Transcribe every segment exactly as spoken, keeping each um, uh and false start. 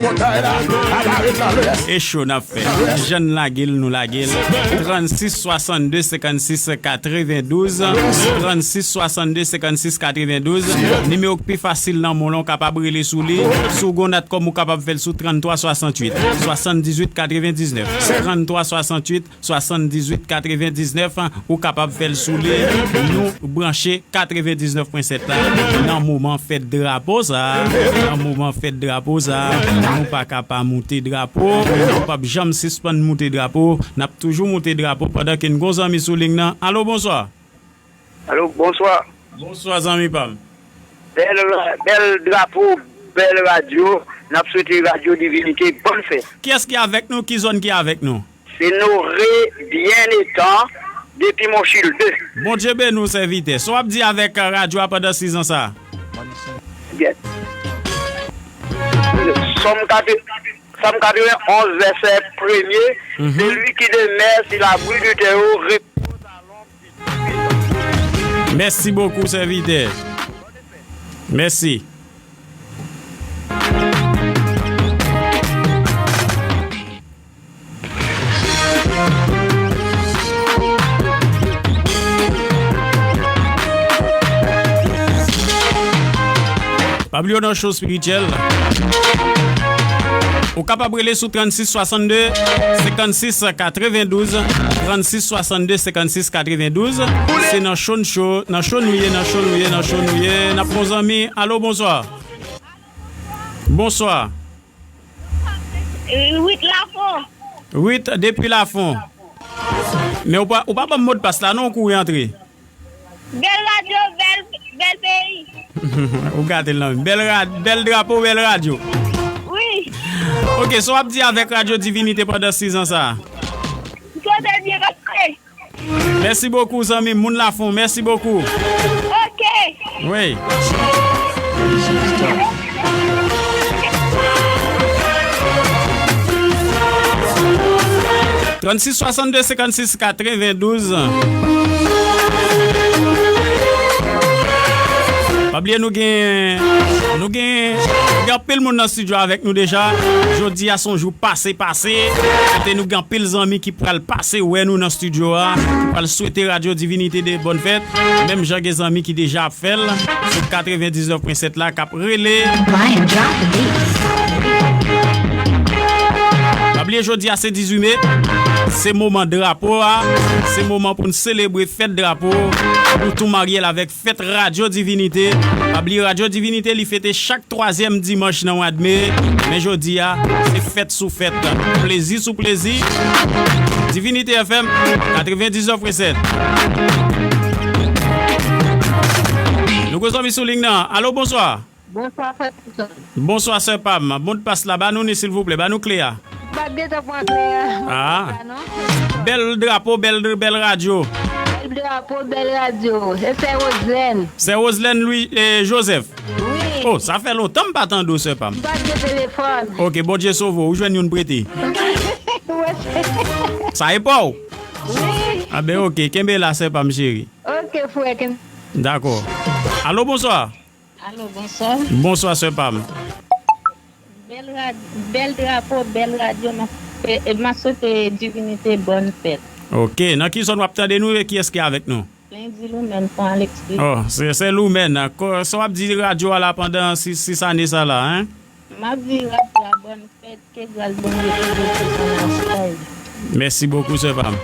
E cho n ap fè. Jan n lage l, nou lage l. Trannsis swasannde senkannsis katrevendouz. Trannsis swasannde senkannsis katrevendouz. Nimewo k pi fasil nan men w lan, w kapab rele sou li. Si w gen yon natcom, ou kapab fè l sou tranntwa swasanntuit swasanndizuit katrevendiznèf. Tranntwa swasanntuit swasanndizuit katrevendiznèf. Ou kapab fè l sou li. Nou branche katrevendiznèf pwen sèt la nan moman fèt drapo sa. Nan moman fèt drapo sa, nou pa ka pa moute drapo. Nou p ap janm sispann moute drapo. N ap toujou moute drapo pandan ke n gon zanmi sou liy nan. Alo, bonswa. Alo, bonswa. Bonswa, zanmi pa m. Bèl, bèl drapo, bèl radyo. N ap swete Radyo Divinite bòn fèt. Kiyès ki avèk nou? Ki zòn ki avèk nou? Se Noré Byen Etan depi Monchil de. Bondye beni w, sèvitè. Sa w ap di avèk, euh, radyo a pandan sizon sa a? Byen. Sòm katre-, Sòm katrevenonz, vèsè premye, mhm. Celui qui demeure sur l'abri du Très-Haut repose à l'ombre du Tout-Puissant. Mèsi bokou, sèvitè. Mèsi. Pa bliye w nan show spirityèl. Ou kapab rele sou trannsis swasannde senkannsis katrevendouz, trannsis swasannde senkannsis katrevendouz. Se nan show n show, nan show nou ye, nan show nou ye, nan show nou ye. N ap gon zanmi. Alo, bonswa. Bonswa. Ruth Lafon. Ruth, depi Lafon. Men ou pa, ou pa ban m modpas la, non, ou kouri antre. Bèl radyo, bèl, bèl peyi. Ou gate l nan men. Bèl ra-, bèl drapo, bèl radyo. Wi. Ok, sa w ap di avèk Radyo Divinite pandan sizon sa a? M swete byen pase. Mèsi bokou, zanmi m. Moun Lafon, mèsi bokou. Ok. Wi. Trannsis swasannde senkannsis katrevendouz. Pa bliye nou gen, nou gen, nou gen anpil moun nan estidyo avèk nou deja. Jodi a se yon jou pase pase. Kote nou gen anpil zanmi ki pral pase wè nou nan estidyo a, ki pral swete Radyo Divinite de bòn fèt. Menm jan gen zanmi ki deja ap fè l sou katrevendiznèf pwen sèt la, k ap rele. Pa bliye jodi a se dizuit me. Se moman drapo a. Se moman pou n selebre fèt drapo. Nou tou marye l avèk fèt Radyo Divinite. Pa bliye Radyo Divinite, li fete chak twazyèm dimanch nan mwa d me. Men jodi a, se fèt sou fèt. Plezi sou plezi. Divinite F M, katrevendiznèf pwen sèt. Nou gon zanmi sou liy nan. Alo, bonswa. Bonswa, frè Samson. Bonswa, sè pa m. Modpas la, ba nou ni, silvouplè. Ba nou kle a. M pa t gentan pran kle a. Ah. Bèl drapo, bèl, bèl radyo. Bèl drapo, bèl radyo. Se sè Roselèn. Sè Roselèn Louis, eh, Joseph. Wi. Oh, sa fè lontan m pa tande w, sè pa m. M pa t gen telefòn. Ok, Bondye sove w. Ou jwenn youn prete. Wi. Sa e pa w? Wi. Ah ben, ok. Kenbe la, sè pa m cheri. Ok, frè, kenbe. Dakò. Alo, bonswa. Alo, bonswa. Bonswa, sè pa m. Bèl rad-, bèl drapo, bèl radyo. M ap, e, e, m ap swete Divinite bòn fèt. Ok, nan ki zòn w ap tande nou e kiyès ki avèk nou? Lendi Loumen, Fran Alex Philippe. Oh, se, se Loumen. Ko-, sa w ap di radyo a la pandan sis, sis ane sa la, en? M ap di radyo a bòn fèt, ke gras Bondye kouvri tout sa nan listwa. Mèsi bokou, sè pa m.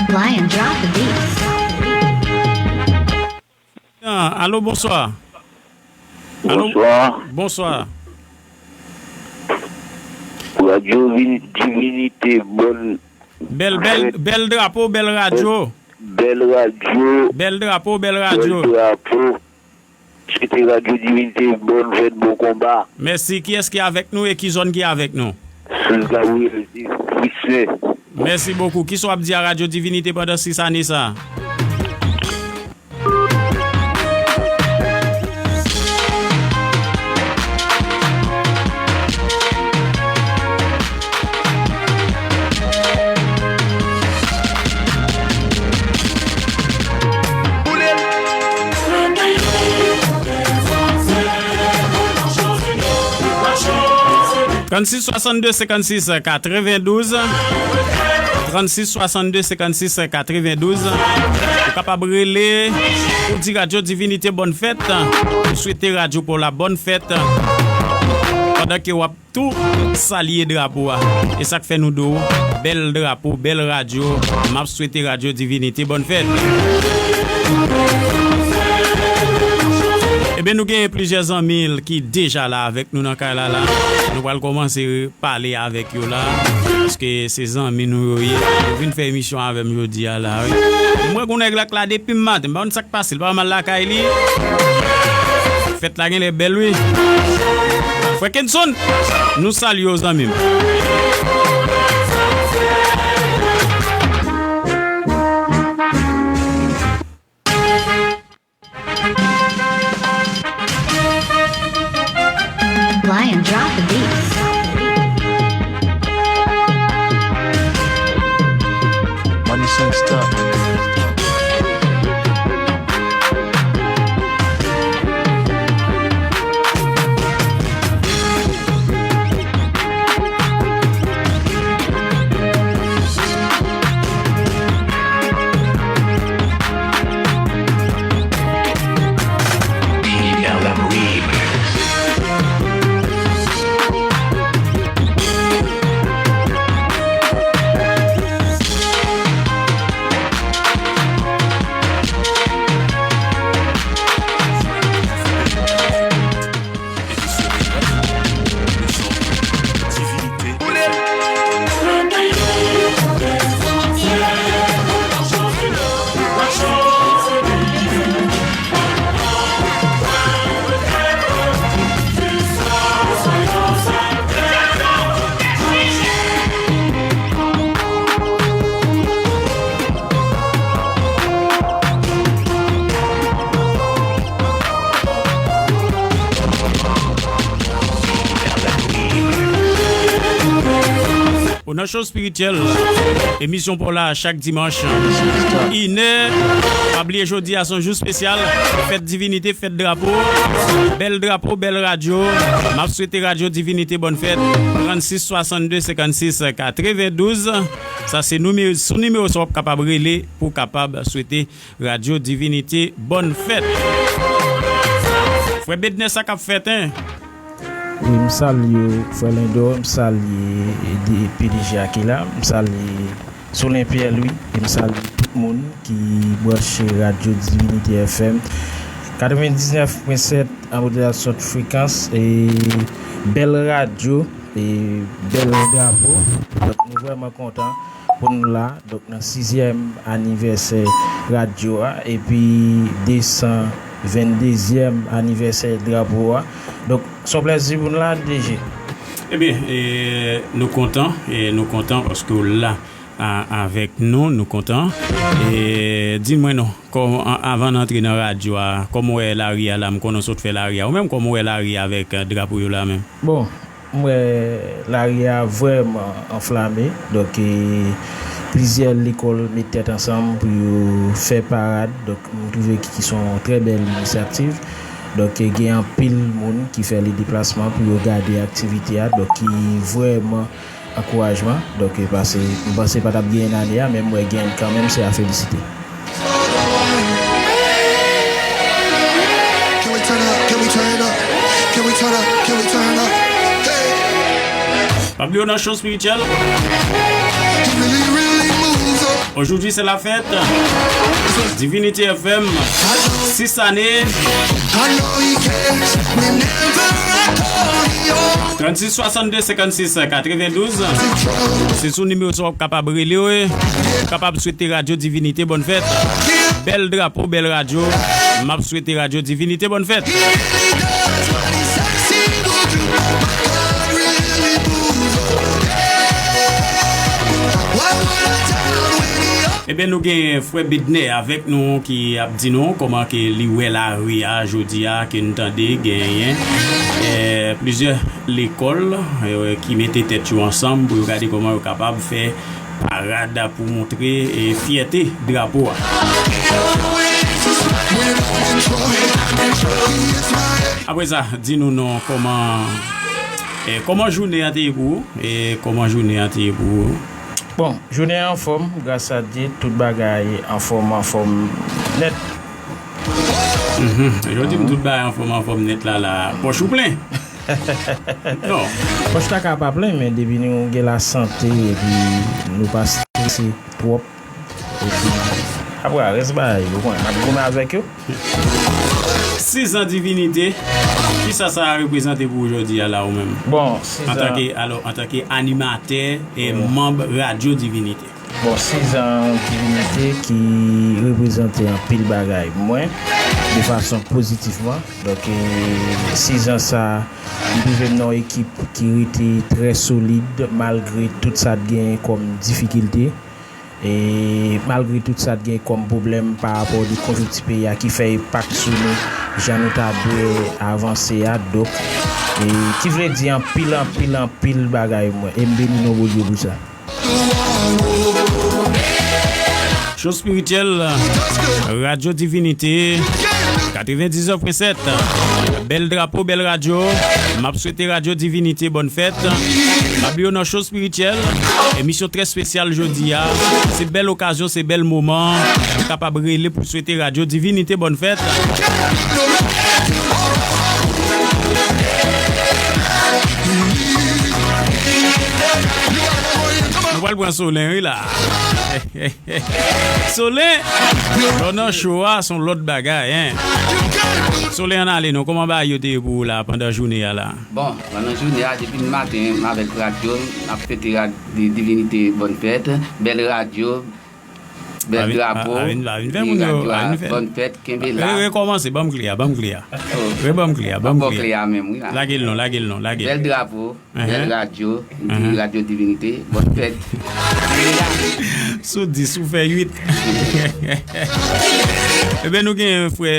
Lion, drop the beat. Ah, alo, bonswa. Alo? Bonswa. Bonswa. Radyo Vin-, Divinite, bòn. Bèl, bèl, bèl drapo, bèl radyo. Bèl radyo. Bèl drapo, bèl radyo. Bèl drapo. Swete Radyo Divinite bòn fèt, bon konba. Mèsi. Kiyès ki avèk nou e ki zòn ki avèk nou? Sous Gabriel, se Fritz. Mèsi bokou. Kisa w ap di a Radyo Divinite pandan sis ane sa a? Trannsis swasannde senkannsis katrevendouz. Trannsis swasannde senkannsis katrevendouz. Ou kapab rele pou di Radyo Divinite bòn fèt. Ou swete radyo pa w la bòn fèt. Pandan ke w ap tou salye drapo a. E sa k fè nou di w bèl drapo, bèl radyo. M ap swete Radyo Divinite bòn fèt. Ebyen, nou genyen plizyè zanmi l ki deja la avèk nou nan kay la la. Nou pral kòmanse pale avèk yo la, paske se zanmi nou yo ye. Yo vin fè emisyon avè m jodi a la, wi. Mwen gon nèg la k la depi maten, m pa konn sa k pase, l pa mal lakay li. Fèt la genlè bèl, wi. Frè Kenson, nou salye w, zanmi m. Lion, drop the beat. Money Singh Star. Ou nan Cho Espirityèl, emisyon pa w la chak dimanch, inè. Pa bliye jodi a se yon jou espesyal, fèt divinite, fèt drapo. Bèl drapo, bèl radyo. M ap swete Radyo Divinite bòn fèt. Trannsis swasannde senkannsis katrevendouz. Sa se nimewo, sou nimewo sa w ap kapab rele pou w kapab swete Radyo Divinite bòn fèt. Frè Bednè, sa k ap fèt, en? E m salye w, frè Lendò, m salye de-, P D G a ki la, m salye Solen Pierre Louis, e m salye tout moun ki branche Radyo Divinite F M katrevendiznèf pwen sèt an modèlasyon de frekans, e bèl radyo, e bèl drapo. Donk, nou vrèman kontan pou nou la. Donk, nan sizyèm anivèsè radyo a, epi desan venndezyèm anivèsè drapo a. Donk, se yon plèzi pou nou la, D J. Ebyen, e, nou kontan, e, nou kontan paske w la a, avèk nou, nou kontan. E, di mwen non, kò-, a-, avan n antre nan radyo a, kòman w wè lari a la, m konnen w sot fè lari a. Ou menm, kòman w wè lari a avèk, e, drapo yo la menm? Bon, m wè lari a vrèman anflame. Donk, e, plizyè lekòl met tèt ansanm pou yo fè parad. Donk, m twouve ki, ki se yon trè bèl inisyativ. Donk, e, gen anpil moun ki fè le deplasman pou yo gade aktivite a. Donk, ki vrèman ankourajman. Donk, e, pase, m panse pa t ap genyen ane a, men m wè genyen kanmenm, se a felisite. Can we turn up? Can we turn up? Can we turn up? Can we turn up? Hey. Pa bliye w nan Cho Espirityèl. He really, really moves on. Aujourd'hui, c'est la fête. Divinity F M, sis ane. I know he cares whenever I call, he always trannsis swasannde senkannsis katrevendouz. Se sou nimewo sa w ap kapab rele w, wi. Ou kapab swete Radyo Divinite bòn fèt. Bèl drapo, bèl radyo. M ap swete Radyo Divinite bòn fèt. Ebyen, nou gen frè Bednè avèk nou ki ap di nou kòman ke li wè lari a jodi a, ke n tande genyen, eh, plizyè lekòl, eh, ki mete tèt yo ansanm pou yo gade kòman yo kapab fè parad pou montre, eh, fyète drapo a. Apre sa, di nou non, kòman, eh, kòman jounen an te ye pou ou? E kòman jounen an te ye pou ou? Bon, jounen an anfòm, gras a Dye, tout bagay anfòm, anfòm nèt. Mhm. Jodi m tout bagay anfòm, anfòm nèt la, la, pòch ou plen. Non. Pòch la ka pa plen, men depi nou gen lasante epi nou pa strese twòp, epi apre, rès bagay, ou konnen, n ap goumen avèk yo. Sizan Divinite, kisa sa reprezante pou ou jodi a la, ou menm? Bon, sizan. Antanke, alò, antanke animatè e manm Radyo Divinite. Bon, sizan Divinite ki reprezante anpil bagay pou mwen, de fason pozitivman. Donk, e, sizan sa, m rive m nan yon ekip ki rete trè solid, malgre tout sa t genyen kòm difikilte. E malgre tout sa t gen kòm pwoblèm pa rapò de konjonkti peyi a ki fè enpak sou nou, jan nou ta dwe avanse a, donk, e ki vle di anpil, anpil, anpil bagay, mwen. E m beni non Bondye pou sa. Show Spirityèl, Radyo Divinite, katrevendiznèf pwen sèt. Bèl drapo, bèl radyo. M ap swete Radyo Divinite bòn fèt. Pa bliye w nan Show Spirityèl, emisyon trè espesyal jodi a. Se bèl okazyon, se bèl moman. Ou kapab rele pou swete Radyo Divinite bòn fèt. Nou pral pran Solen, wi, la. Solen, lò nan cho a, se yon lòt bagay, en. Solen, ann ale non, kòman bagay yo te ye pou ou la, pandan jounen an la? Bon, pandan jounen an, depi maten, m avèk radyo, n ap fete rad-, di-, Divinite bòn fèt, bèl radyo, bèl drapo, a vin, a vin fè moun yo, radyo a, bòn fèt, kenbe la. Re-, rekòmanse, ban m kle a, ban m kle a. Oh. Re-, ban m kle a, ban m kle a. Ban m kle a menm, wi, la. Lage l non, lage l non, lage l. Bèl drapo. Bèl radyo, di Radyo Divinite, bòn fèt. Sou dis, ou fè uit. Ebyen, nou gen frè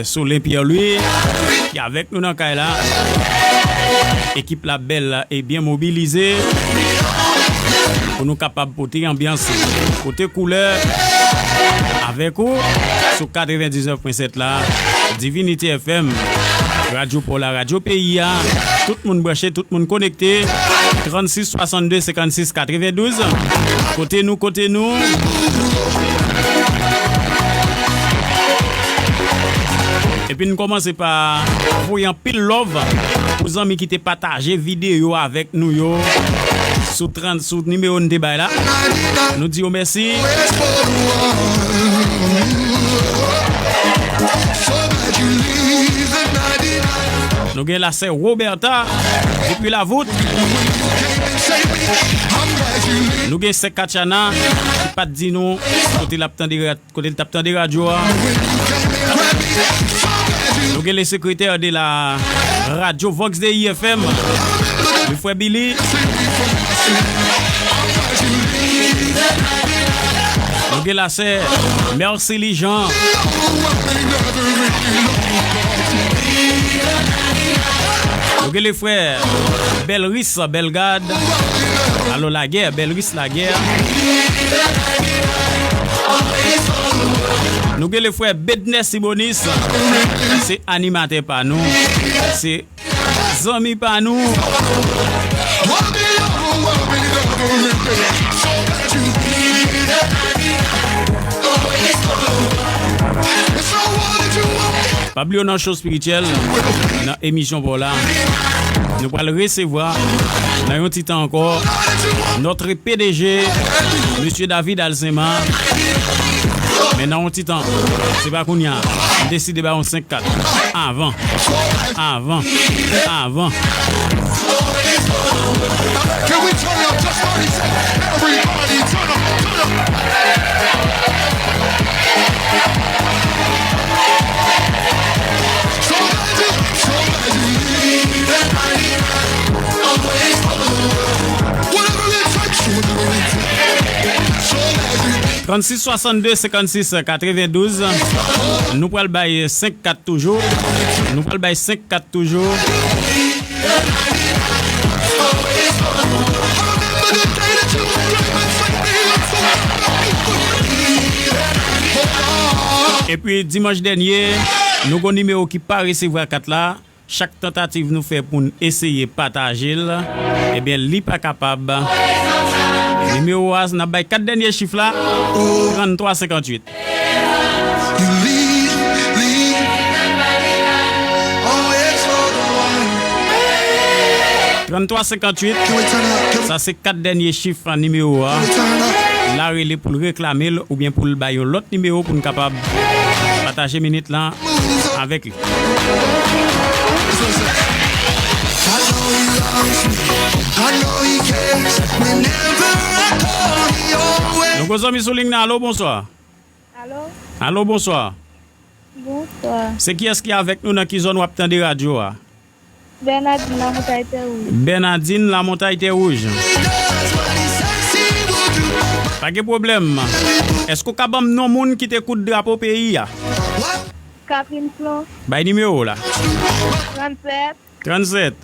Solen Pierre Louis, ki avèk nou nan kay la. Ekip la bèl e byen mobilize pou nou kapab pote anbyans, pote koulè avèk ou sou katrevendiznèf pwen sèt la, Divinity F M, Radyo Paw la, Radyo Peyi a. Tout moun branche, tout moun konekte. Trannsis swasannde senkannsis katrevendouz. Kote nou, kote nou. Epi n kòmanse pa voye anpil love pou zanmi ki te pataje videyo avèk nou yo sou trant, sou nimewo n te bay la. Nou di yo mèsi. Nou gen la sè Roberta depi Lavout. Nou gen sè Katiana ki pa t di nou kote l ap tande, kote l t ap tande radyo a. Nou gen le sekretè de la radyo Vox de I F M, le frè Billy. Nou gen la sè Mercily Jean. Nou gen le frè Belris Belgad. Alò, lagè, Belris lagè. Nou gen le frè Bednè Sibonis. Se animatè pa nou. Se zanmi pa nou. Pa bliye w nan Show Spirityèl, nan emisyon pa w la. Nou pral resevwa nan yon ti tan ankò notre P D G, mesye David Alzema. Men nan yon ti tan, se pa kounye a, m deside ba yon senk kat. Avan, avan, avan. Can we turn up just thirty seconds? Everybody turn up, turn up. Trannsis swasannde senkannsis katrevendouz. Nou pral bay senk kat toujou. Nou pral bay senk kat toujou. Epi dimanch dènye, nou gon nimewo ki pa resevwa kat la. Chak tantativ nou fè pou n eseye pataje l, ebyen, li pa kapab. Nimewo a, n ap bay kat dènye chif la, trannntwa senkantuit. Trannntwa senkantuit, sa se kat dènye chif nimewo a. La rele pou l reklame l oubyen pou l bay yon lòt nimewo pou n kapab pataje minit lan avèk li. Nou gon zanmi sou liy nan, alo, bonswa. Alo? Alo, bonswa. Bonswa. Se kiyès ki avèk nou, nan ki zòn w ap tande radyo a? Bernadine Lamontagne Tè Wouj. Bernadine Lamontagne Tè Wouj. Pa gen pwoblèm. Èske w ka ban m non moun ki te koud drapo peyi a? Catherine Flon. Bay nimewo w la. Trannsèt. Trannsèt.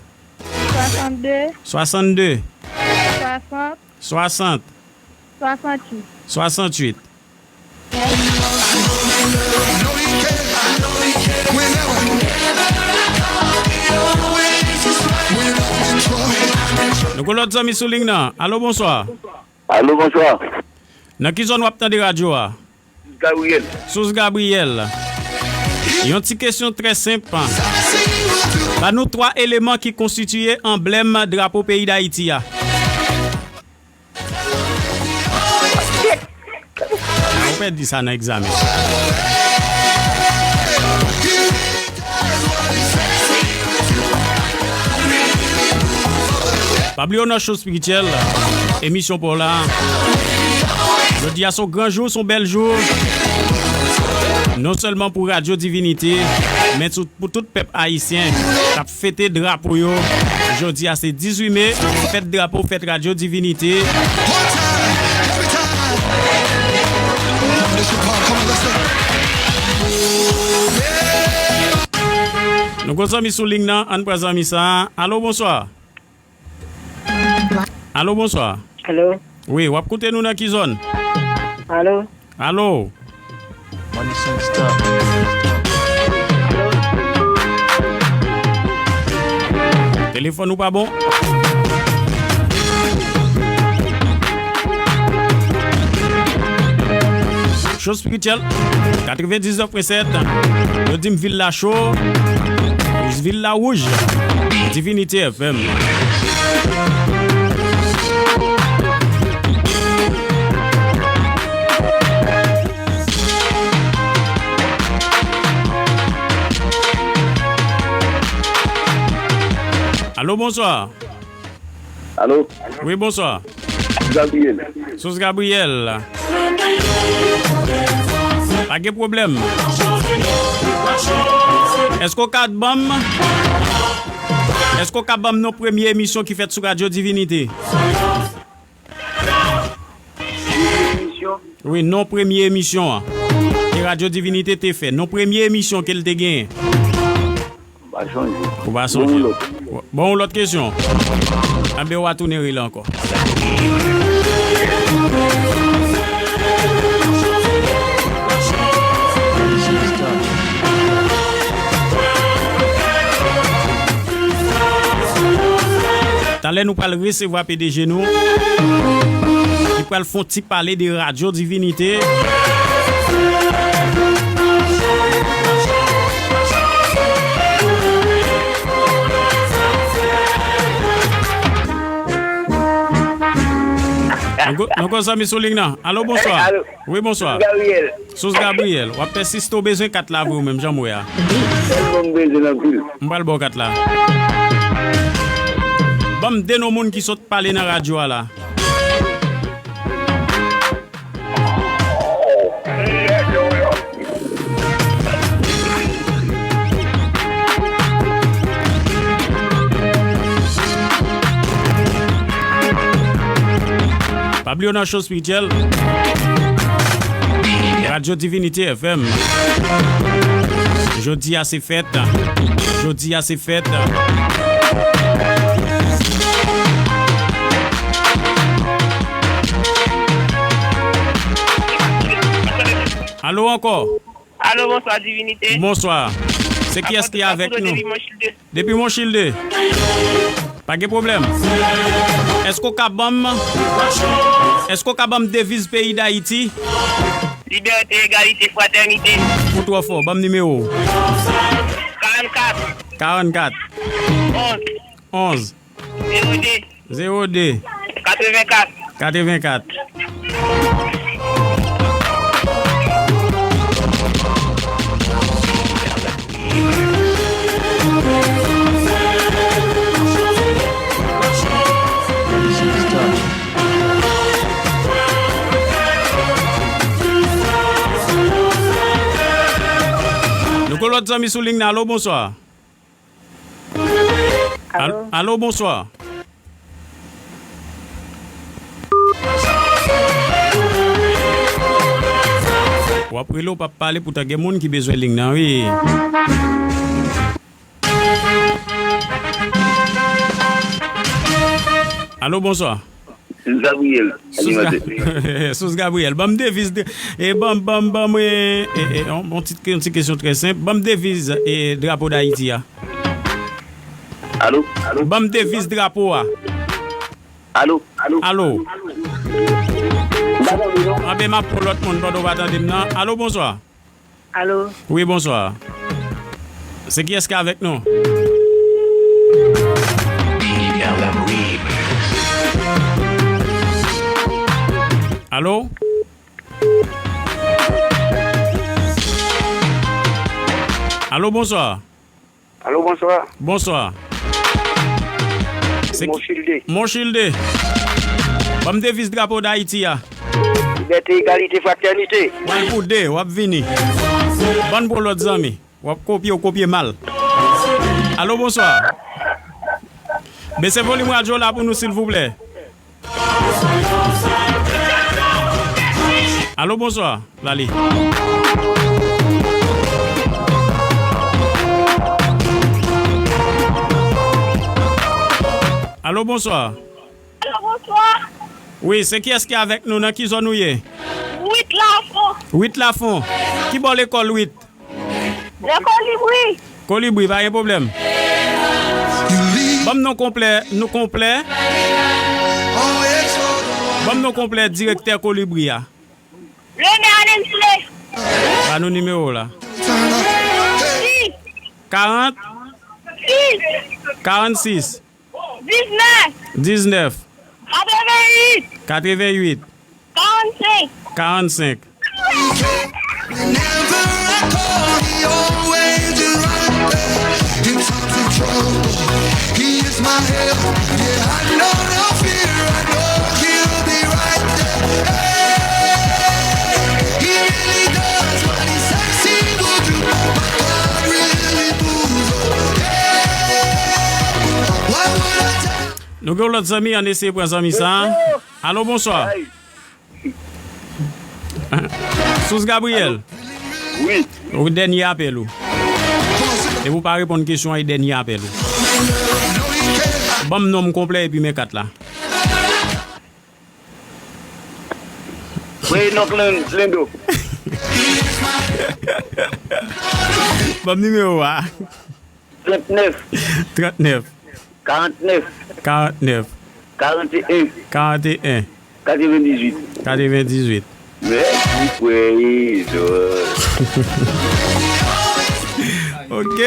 Swasannde. Swasannde. Swasant. Swasant. Swasanntuit. Swasanntuit. Nou gon lòt zanmi sou liy nan. Alo, bonswa. Alo, bonswa. Nan ki zòn w ap tande radyo a? Gabriel. Sous Gabriel. Yon ti kesyon trè senp. Ba nou twa eleman ki konstitiye anblèm drapo peyi Dayiti a. Ou pèdi sa nan egzamen. Pa bliye w nan Cho Espirityèl, emisyon pa w la. Jodi a se yon gran jou, se yon bèl jou. Non sèlman pou Radyo Divinite, men sou pou tout pèp ayisyen k ap fete drapo yo. Jodi a se dizuit me, fèt drapo, fèt Radyo Divinite. Nou gon zanmi sou liy nan, ann pran zanmi sa. Alo, bonswa. Alo, bonswa. Alo. Wi, w ap koute nou nan ki zòn? Alo. Alo. Money Song Star. Telefòn ou pa bon? Cho Espirityèl, katrevendiznèf pwen sèt. Yo di m vil la cho, vil la wouj. Divinity F M. Alo, bonswa. Alo? Wi, bonswa. Gabriel. Sous Gabriel. Pa gen pwoblèm. Èske w ka ban m, èske w ka ban m non premye emisyon ki fèt sou Radyo Divinite? Emisyon? Wi, non premye emisyon an. Ke Radyo Divinite te fè. Non premye emisyon ke l te genyen. M pa sonje. Ou pa sonje. Bon, yon lòt. Bon, yon lòt kesyon. Anben, w a tounen rele ankò. Talè nou pral resevwa P D G nou. Li pral fè yon ti pale de Radyo Divinite. Nou gon, nou gon zanmi sou liy nan. Alo, bonswa. Alo. Wi, bonswa. Gabriel. Sous Gabriel, w ap pèsiste, w bezwen kat la vre ou menm, jan m wè a. Tèlman m bezwen l anpil. M pral ba w kat la. Ban m de non moun ki sot pale nan radyo a la. Pa bliye w nan Cho Espirityèl. Radyo Divinity F M. Jodi a se fèt. Jodi a se fèt. Alo ankò. Alo, bonswa, Divinite. Bonswa. Se kiyès ki avèk nou? Depi Monchilde. Depi Monchilde. Pa gen pwoblèm. Èske w ka ban m, èske w ka ban m deviz peyi Dayiti? Libète, egalite, fratènite. Ou twò fò, ban m nimewo w. Karannkat. Karannkat. Onz. Onz. Zewo de. Zewo de. Katrevenkat. Katrevenkat. Nou gen lòt zanmi sou liy nan. Alo, bonswa. Al- Alo? Alo, bonswa. W ap rele, w p ap pale, poutan gen moun ki bezwen liy nan, wi. Alo, bonswa. Sous Gabriel, Sous Ga- animatè. Sous Gabriel, ban m deviz de, e ban m, ban m, ban m, e, e, e, yon, yon ti, yon ti kesyon trè senp. Ban m deviz, e, drapo Dayiti a. Alo? Alo? Ban m deviz drapo a. Alo? Alo? Alo? M pa tande, non. Anben, m ap pran lòt moun pandan w pa tande m nan. Alo, bonswa. Alo? Wi, bonswa. Se kiyès ki avèk nou? Alo? Alo, bonswa. Alo, bonswa. Bonswa. Se ki- Monchilde. Monchilde. Ban m deviz drapo Dayiti a. Libète, egalite, fratènite. Pran pou de, w ap vini. Ban m pou lòt zanmi. W ap kopye, w kopye mal. Alo, bonswa. Bese volim radyo la pou nou, silvouplè. Alo, bonswa, Lali. Alo, bonswa. Alo, bonswa. Wi, se kiyès ki avèk nou? Nan ki zòn ou ye? Wit Lafon. Wit Lafon. Ki bò lekòl Wit? Nan Kolibri. Kolibri, pa gen pwoblèm. Ban m non konplè, non konplè. Ban m non konplè direktè Kolibri a. Rene Alensley. Ba nou nimewo w la. Sis. Karant? Sis. Karannsis. Diznèf. Diznèf. Katrevenwit. Katrevenwit. Karannsenk. Karannsenk. Whenever I call, he always is right there. In times of trouble, he is my help. Yeah, I know no fear. I know he'll be right there. Hey, he really does what he says he will do. My God really moves. Oh, yeah. What would I tell Nou gen yon lòt zanmi, ann eseye pran zanmi sa a. Alo, bonswa. Sous Gabriel. Wi. Ou dènye apèl ou. Depi w pa reponn kesyon an, e dènye apèl ou. Ban m non m konplè epi men kat la. Wi, non, Lendo. Ban m nimewo a. Trannèf. Trannèf. Karannèf. Karannèf. Karanteyen. Karanteyen. Katrevendizuit. Katrevendizuit. Mèsi, frè. Ok.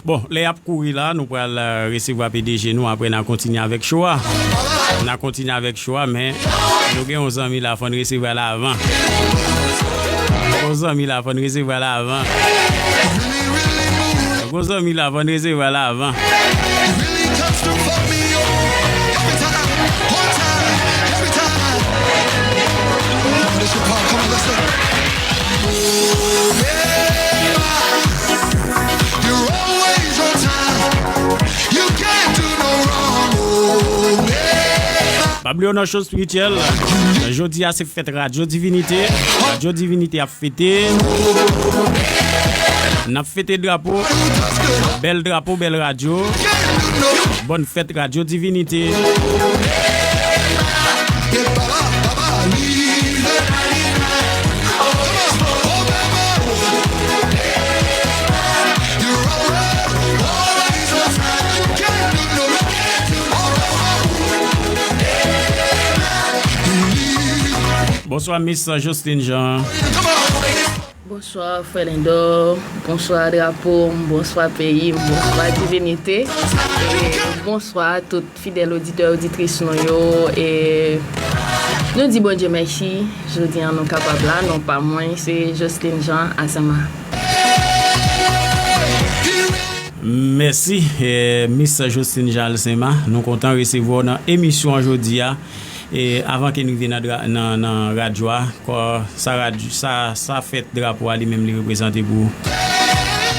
Bon, lè y ap kouri la, nou pral, euh, resevwa P D G nou, apre n a kontinye avèk show a. N a kontinye avèk show a, men nou gen yon zanmi la, fò n resevwa l avan. Yon zanmi la, fò n resevwa l avan. Yon zanmi la, fò n resevwa l avan. You're always on time. You can't do no wrong. Oh, Bliye w nan cho espirityèl. Jodi a se fèt Radyo Divinite. Radyo Divinite ap fete. N ap fete drapo. Bèl drapo, bèl radyo. Bòn fèt Radyo Divinite. Bonswa, Miss Jocelyne Jean. Bonswa, frè Lindor. Bonswa, drapo m. Bonswa, peyi m. Bonswa, divinite. E bonswa, tout fidèl oditè, oditris nou yo. E nou di Bondye mèsi. Jodi a, nou kapab la. Non pa mwen, se Jocelyne Jean Asama. Mèsi, eh, Miss Jocelyne Jean Asama. Nou kontan resevwa w nan emisyon an jodi a. E avan ke n rive nan dra-, nan, nan radyo a, kò, sa radyo, sa, sa fèt drapo a li menm li reprezante pou ou?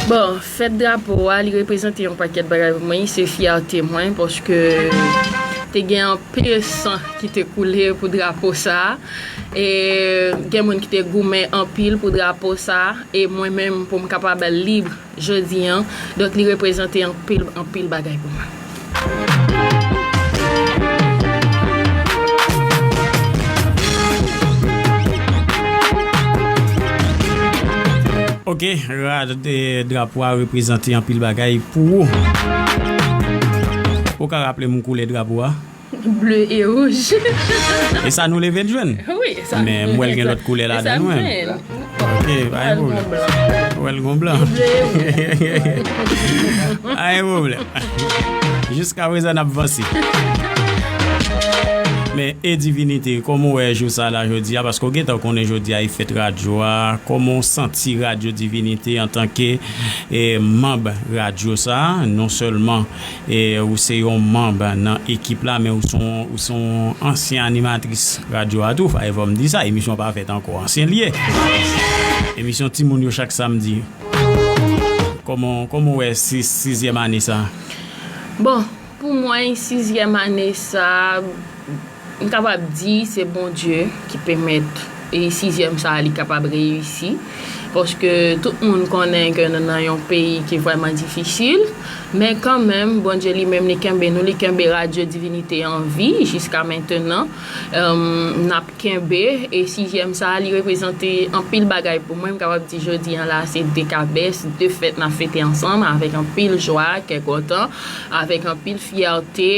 Bon, fèt drapo a, li reprezante yon pakèt bagay pou mwen. Se fyète mwen, paske te gen anpil san ki te koule pou drapo sa a. E gen moun ki te goumen anpil pou drapo sa a. E mwen menm, pou m kapab lib jodi a. Donk, li reprezante anpil, anpil bagay pou mwen. Ok, rad, eh, drapo a reprezante anpil bagay pou ou. Ou ka raple m koulè drapo a? Ble e wouj. E sa nou leve n jwenn. Wi, e sa. Men m wè l gen lòt koulè ladan l, wi. Ok, pa gen pwoblèm. Ou wè l gon blan. Ble e wouj. Pa gen pwoblèm. Jiska prezan n ap vanse. Men e divinite, kòman w wè jou sa la jodi a? Paske w gentan konnen jodi a e fèt radyo a. Kòman w santi Radyo Divinite antanke, e, manb radyo sa a? Non sèlman e ou se yon manb nan ekip la, men ou se yon, ou se yon ansyen animatris radyo a tou. Fò m di sa, emisyon pa fèt ankò, ansyen l ye. Emisyon timoun yo chak samdi. Kòman, kòman w wè si, sizyèm ane sa? Bon, pou mwen, sizyèm ane sa, m kapab di se Bondye ki pèmèt e sizyèm sa a li kapab reyisi. Paske tout moun konnen ke nou nan yon peyi ki vrèman difisil, men kanmenm, Bondye li menm li kenbe nou, li kenbe Radyo Divinite an vi jiska mentenan. Em, n ap kenbe, e sizyèm sa a, li reprezante anpil bagay pou mwen. M kapab di jodi a la, se de kabès, de fèt n ap fete ansanm, avèk anpil jwa, kè kontan, avèk anpil fyète.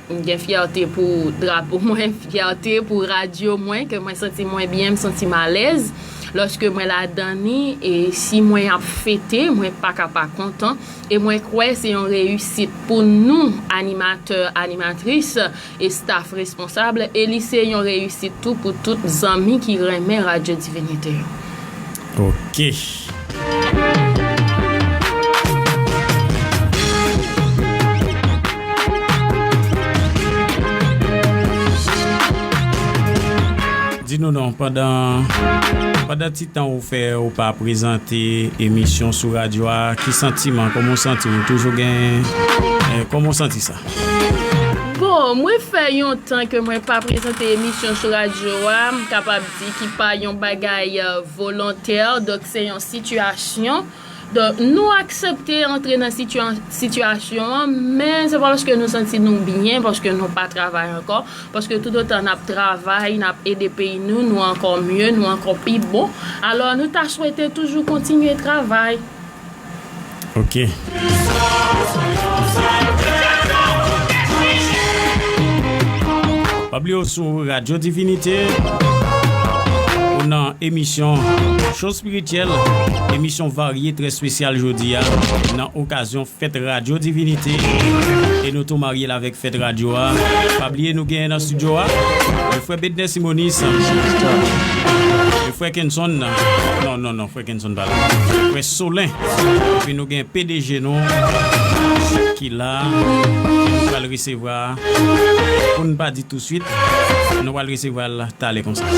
M gen fyète pou drapo mwen, fyète pou radyo mwen, ke mwen santi mwen byen, m santi m alèz. Lòske mwen ladan li, e si mwen ap fete, mwen pa ka pa kontan. E mwen kwè se yon reyisit pou nou, animatè, animatris, e staf responsab. E li se yon reyisit tou pou tout zanmi ki renmen Radyo Divinite yo. Ok. Di nou non, pandan, pandan ti tan ou fè ou pa prezante emisyon sou radyo a, ki santiman, kòman w santi w? Ou toujou gen, eh, kòman w santi sa? Bon, mwen fè yon tan ke mwen pa prezante emisyon sou radyo a, m kapab di ki pa yon bagay, eh, volontè, donk se yon sitiyasyon. Donk, nou aksepte antre nan sitiya-, sitiyasyon an, men se pa paske nou santi nou byen, paske nou pa travay ankò, paske toutotan n ap travay, n ap ede peyi nou, nou ankò mye, nou ankò pi bon. Alò, nou ta swete toujou kontinye travay. Ok. Pa bliye w sou Radyo Divinite, ou nan emisyon Cho Espirityèl, emisyon varye trè espesyal jodi a, nan okazyon fèt Radyo Divinite, e nou tou marye l avèk fèt radyo a. Pa bliye nou genyen nan estidyo a, le frè Bedner Simonis, le frè Kenson, non, non, non, frè Kenson pa la, frè Solen, epi nou gen P D G nou ki la, nou pral resevwa, pou n pa di touswit, nou pral resevwa l talè konsa.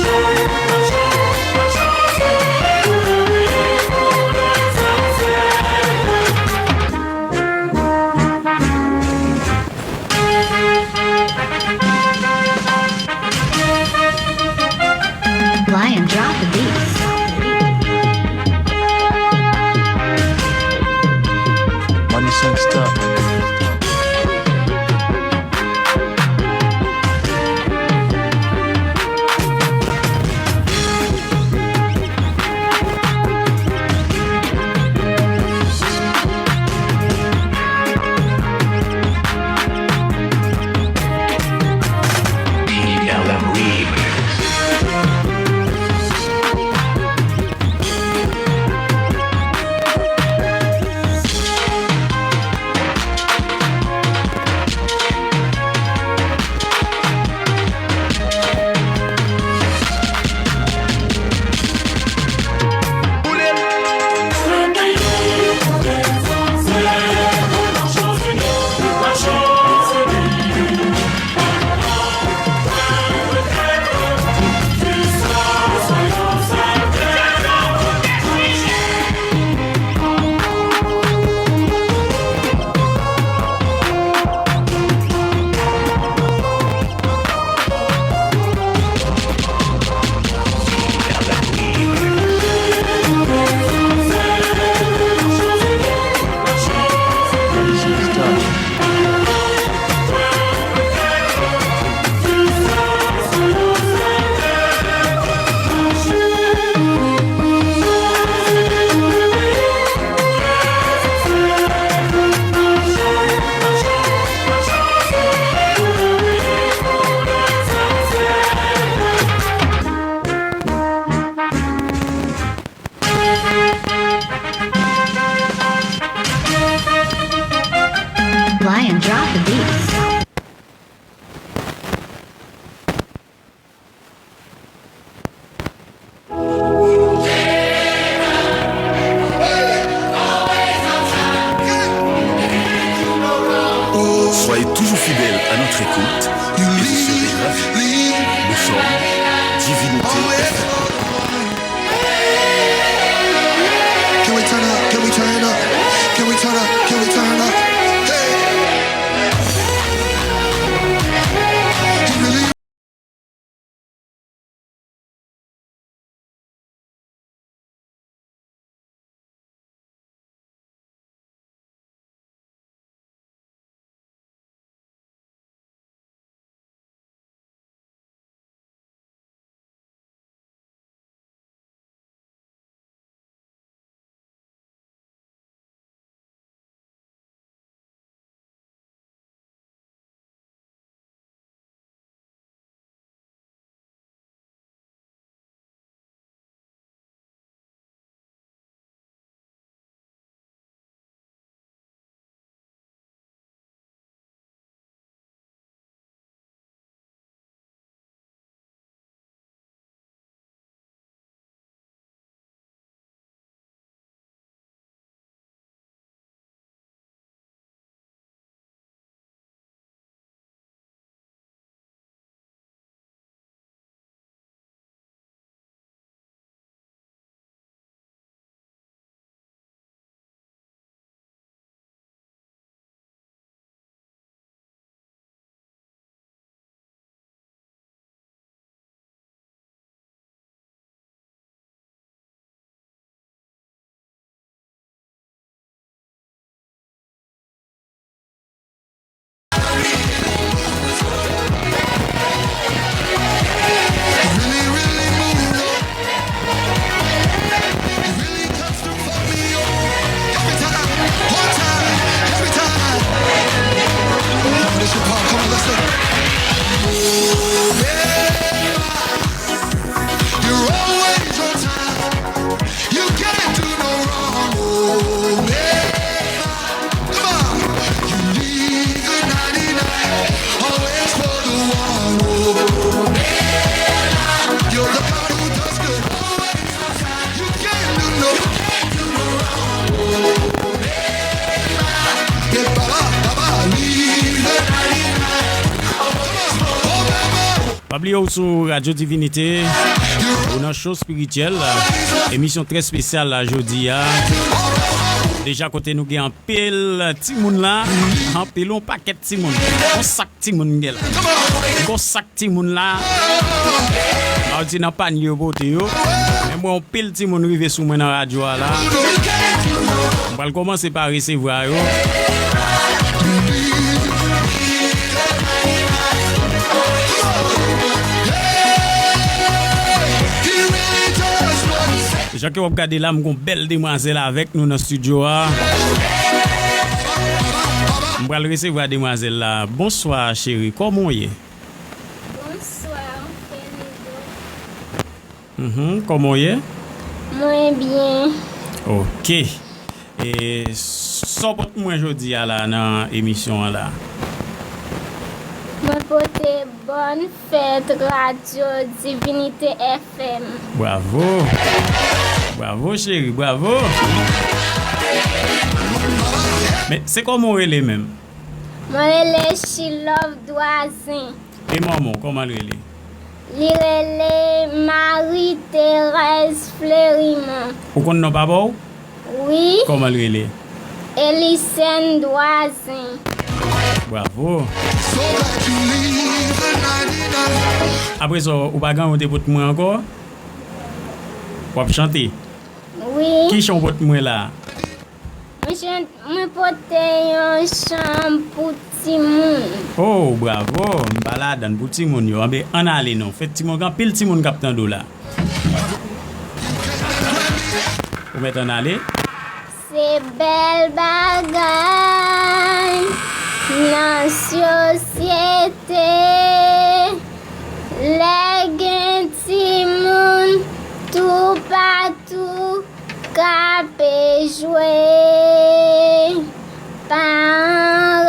Drop the beat. Soyez toujours fidèles à notre écoute et vous serez ravis. Nous sommes Divinité F M. Can we turn up? Can we turn up? Can we turn up? Can we turn up? Hey! You really Pa bliye w sou Radyo Divinite, ou nan show spirityèl, emisyon trè espesyal la jodi a. Deja kote nou gen anpil timoun la, anpil yon pakèt timoun, yon sak timoun gen la. Yon sak timoun la, m a di nan panye yo pote yo. Men mwen, yon pil timoun rive sou mwen nan radyo a la. M pral kòmanse pa resevwa yo. Jan ke w ap gade la, m gon bèl demwazèl avèk nou nan estidyo a. M pral resevwa demwazèl la. Bonswa, cheri. Kòman w ye? Bonswa, Kennedy. Mhm, kòman w ye? Mwen byen. Ok. E sa w pote mwen jodi a la nan emisyon an la? Mwen pote bòn fèt Radyo Divinite F M. Bravo! Bravo, cheri, bravo! Men, se kòman w rele menm? Mwen rele Chilove Dwazen. E manman w, kòman l rele? Li rele Marie Thérèse Fleurimont. Ou konn non papa w? Wi. Kòman l rele? Elisèn Dwazen. Bravo. Apre sa, ou pa gen anyen w te pot mwen ankò? W ap chante? Wi. Ki chan w pot mwen la? Mwen chan-, mwen pote yon chan pou timoun. Oh, bravo! M pa ladann pou timoun yo. Anben, ann ale non. Fè timoun, gen anpil timoun k ap tande w la. Ou mèt ann ale. Se bèl bagay nan sosyete. Lè gen timoun toupatou k ap jwe. Paran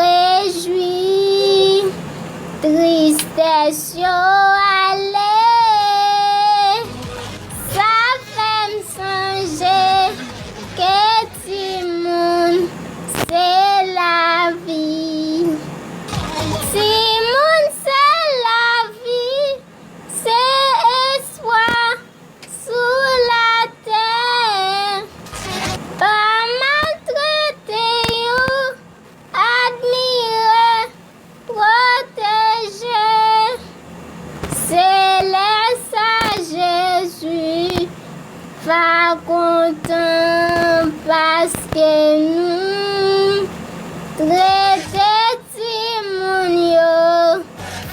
Rete timoun yo,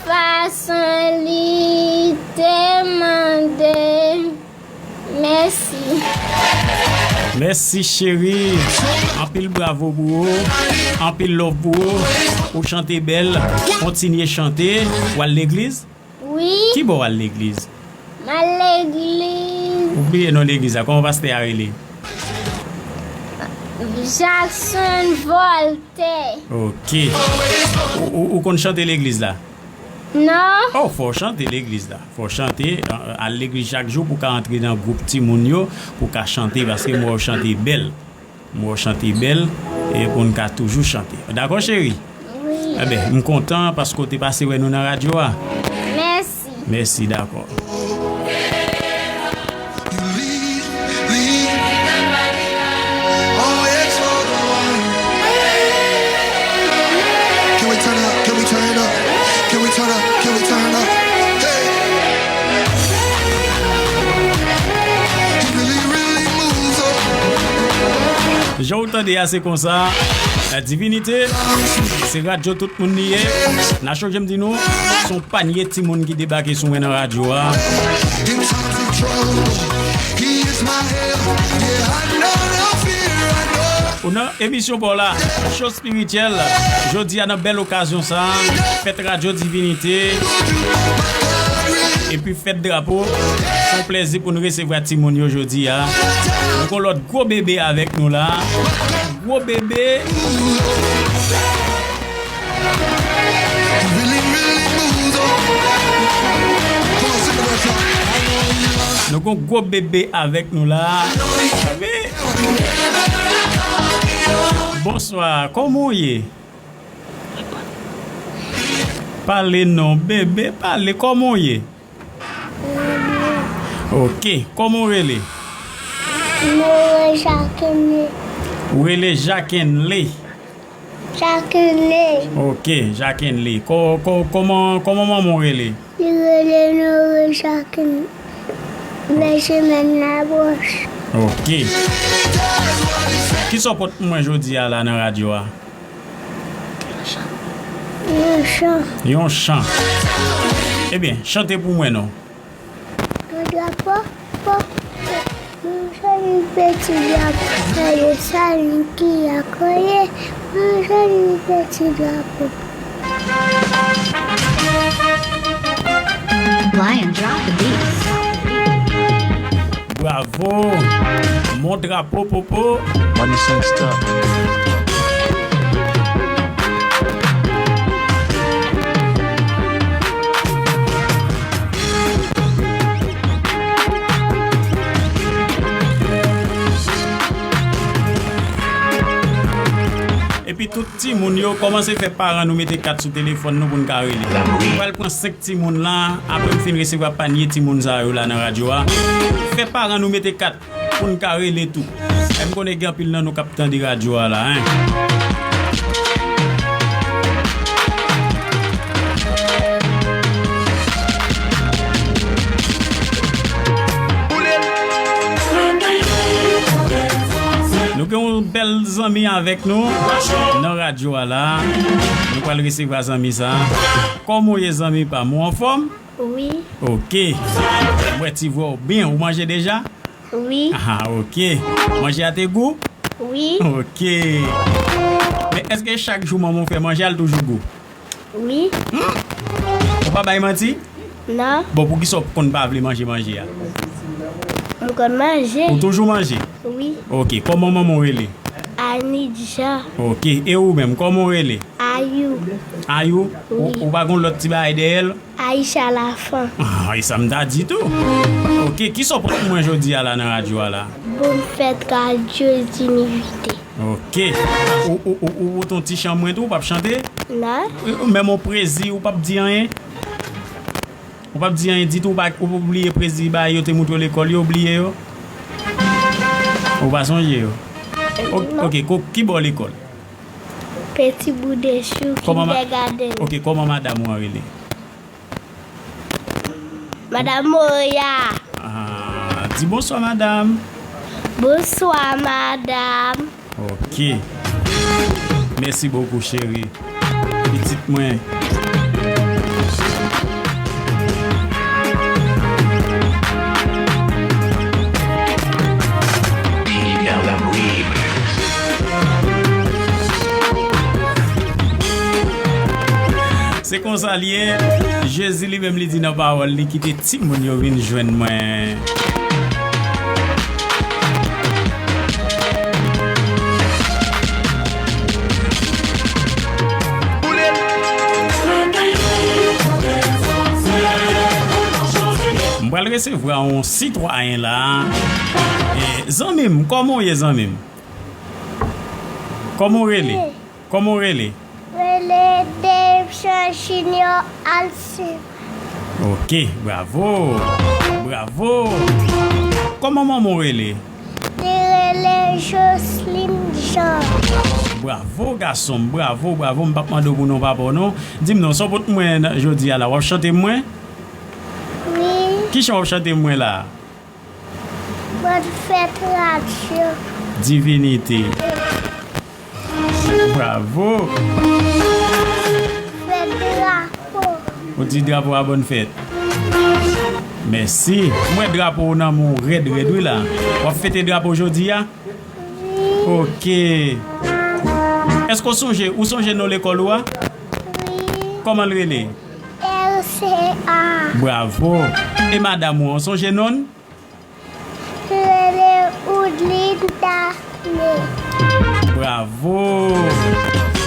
fason li te mande. Mèsi. Mèsi, cheri. Anpil bravo pou ou. Anpil love pou ou. Ou chante bèl. Kontinye chante. W al legliz? Wi. Ki bò w al legliz? M al legliz. Ou bliye non legliz la. Kòman pastè a rele? Jackson Voltaire. Ok. Ou, ou, ou konn chante legliz la? Non. Oh, fò w chante legliz la. Fò w chante, a-, al legliz chak jou pou w ka antre nan gwoup timoun yo, pou w ka chante, paske m wè w chante bèl. M wè w chante bèl, e pou n ka toujou chante. Dakò, cheri? Wi. Enben, m kontan paske w te pase wè nou nan radyo a. Mèsi. Mèsi, dakò. Can we turn up? Can we turn up? Can we turn up? Can we turn up? Hey. He really, really moves on. Jan w tande a, se konsa. Divinite, se radyo tout moun li ye. Nacho, jan m di nou, se yon panye timoun ki debake sou mwen nan radyo a. Ou nan emisyon pa w la, Cho Espirityèl, jodi a nan bèl okazyon sa, fèt Radyo Divinite, epi fèt drapo. Se yon plèzi pou n resevwa timoun yo jodi a. Nou gon lòt gwo bebe avèk nou la. Gwo bebe. Nou gon gwo bebe avèk nou la. Bebe. Bonswa, kòman w ye? Pale non, bebe, pale, kòman w ye? Ok, kòman w rele? Mwen rele Jacqueline. Ou rele Jacqueline. Jacqueline. Ok, Jacqueline. Kò-, kò-, kòman, kòman manman w rele? Li rele Nore Jacqueline. Benjamin Labroche. Ok. Kisa w pot pou mwen jodi a la nan radyo a? Yon chan. Yon chan. Ebyen, chante pou mwen non. Yon drapo, po, po. Yon joli peti drapo. Gade sa li ki a koye. Yon joli peti drapo. Lion drop the beat. Bravo. Mon drapo, popo. Money Sangsta. Epi tout timoun yo, kòmanse fè paran nou mete kat sou telefòn nou pou n ka rele. Nou pral pran senk timoun la, apre m fin resevwa panye timoun sa yo la nan radyo a. Fè paran nou mete kat pou n ka rele tou. E m konnen gen anpil nan nou k ap tande radyo a la, en. Nou gen yon bèl zanmi avèk nou nan radyo a la. Nou pral resevwa zanmi sa. Kòman w ye, zanmi pa m? Ou anfòm? Wi. Ok. M wè ti vwa w byen. Ou manje deja? Wi. Ah, ok. Manje a te gou? Wi. Ok. Men èske chak jou manman w fè manje a, l toujou gou? Wi. Hmm? Ou pa bay manti? Non. Bon, poukisa w konn pa vle manje manje a? M konn manje. Ou toujou manje? Wi. Ok, kòman manman w rele? Anidja. Ok, e ou menm, kòman w rele? Ayou. Ayou? Ou, wi. Ou pa gon lòt ti bagay dèyè l? Aisha Lafan. Ah, e sa m ta di tou. Ok, kisa w pote pou mwen jodi a la nan radyo a la? Bòn fèt Radyo Dinivite. Ok. Ou, ou, ou, ou pote yon ti chan mwen tou, ou p ap chante? Non. Ou, ou menm yon prezi, ou p ap di anyen? Ou p ap di anyen ditou, ou pa, ou bliye prezi bagay yo te montre w lekòl yo, ou bliye yo? Ou pa sonje yo? Ok, ok, ko-, ki bò lekòl? Peti Boudechou, kòman ma-, kindergarten. Ok, kòman madanm ou an rele? Madanm Moya. Ah, di bonswa, madanm. Bonswa, madanm. Ok. Mèsi bokou, cheri. Pitit mwen. Se konsa l ye. Jezi li menm li di nan pawòl li, kite timoun yo vin jwenn mwen. M pral resevwa yon sitwayen la. E, zanmi m, kòman w ye, zanmi m? Kòman w rele? Kòman w rele? Rele Dave Jean Junior Alcevin. Ok, bravo. Bravo. Kòman manman w rele? Li rele Jocelyne Jean. Bravo, gason m. Bravo, bravo. M p ap mande w pou non papa w, non. Di m non, sa w pot mwen jodi a la? W ap chante mwen? Wi. Ki chan w ap chante mwen la? Bòn fèt radyo. Divinite. Bravo. Fèt drapo. Ou di drapo a bòn fèt. Mèsi. Mwen drapo w nan men w rèd rèd wi la. W ap fete drapo jodi a? Wi. Ok. Èske w sonje, ou sonje non lekòl ou a? Wi. Kòman l rele? R C A. Bravo. E madanm ou an, w sonje non l? Rele Oudline Daphné. Bravo.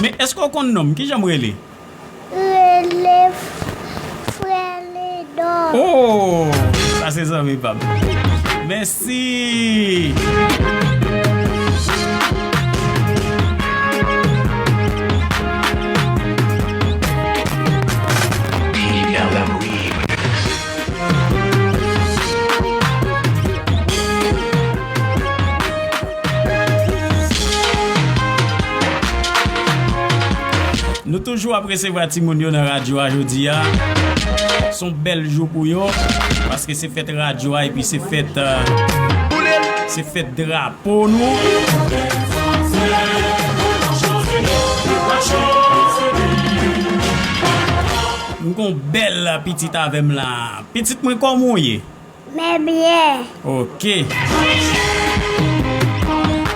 Men èske w konn non m? Kijan m rele? Rele Frè Ledor. Oh, sa se zanmi pa m. Mèsi. Nou toujou ap resevwa timoun yo nan radyo a jodi a. Se yon bèl jou pou yo, paske se fèt radyo a, epi se fèt, euh, se fèt drapo nou. M gon bèl pitit avè m la. Pitit mwen, kòman w ye? Men byen. Ok.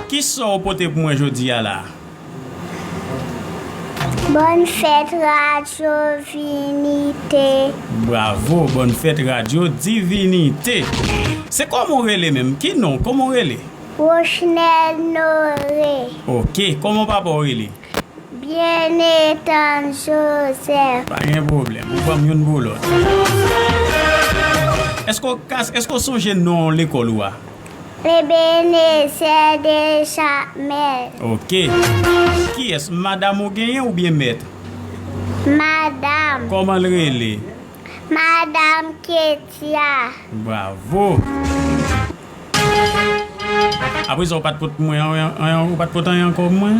Kisa w pote pou mwen jodi a la? Bòn fèt radyo Divinite. Bravo, bòn fèt radyo Divinite. Se kòman w rele menm? Ki non? Kòman w rele? Rochnel Noré. Ok, kòman papa w rele? Bienetan Joseph. Pa gen pwoblèm, ou pran m youn pou lòt. Èske w ka, èske w sonje non lekòl ou a? Ebenezer de Jamel. Ok. Kiyès, madanm ou genyen oubyen mèt? Madanm. Kòman l rele? Madanm Ketia. Bravo. Aprezan, ou pa t pot mwen anyen, anyen, ou pa t pot anyen ankò pou mwen?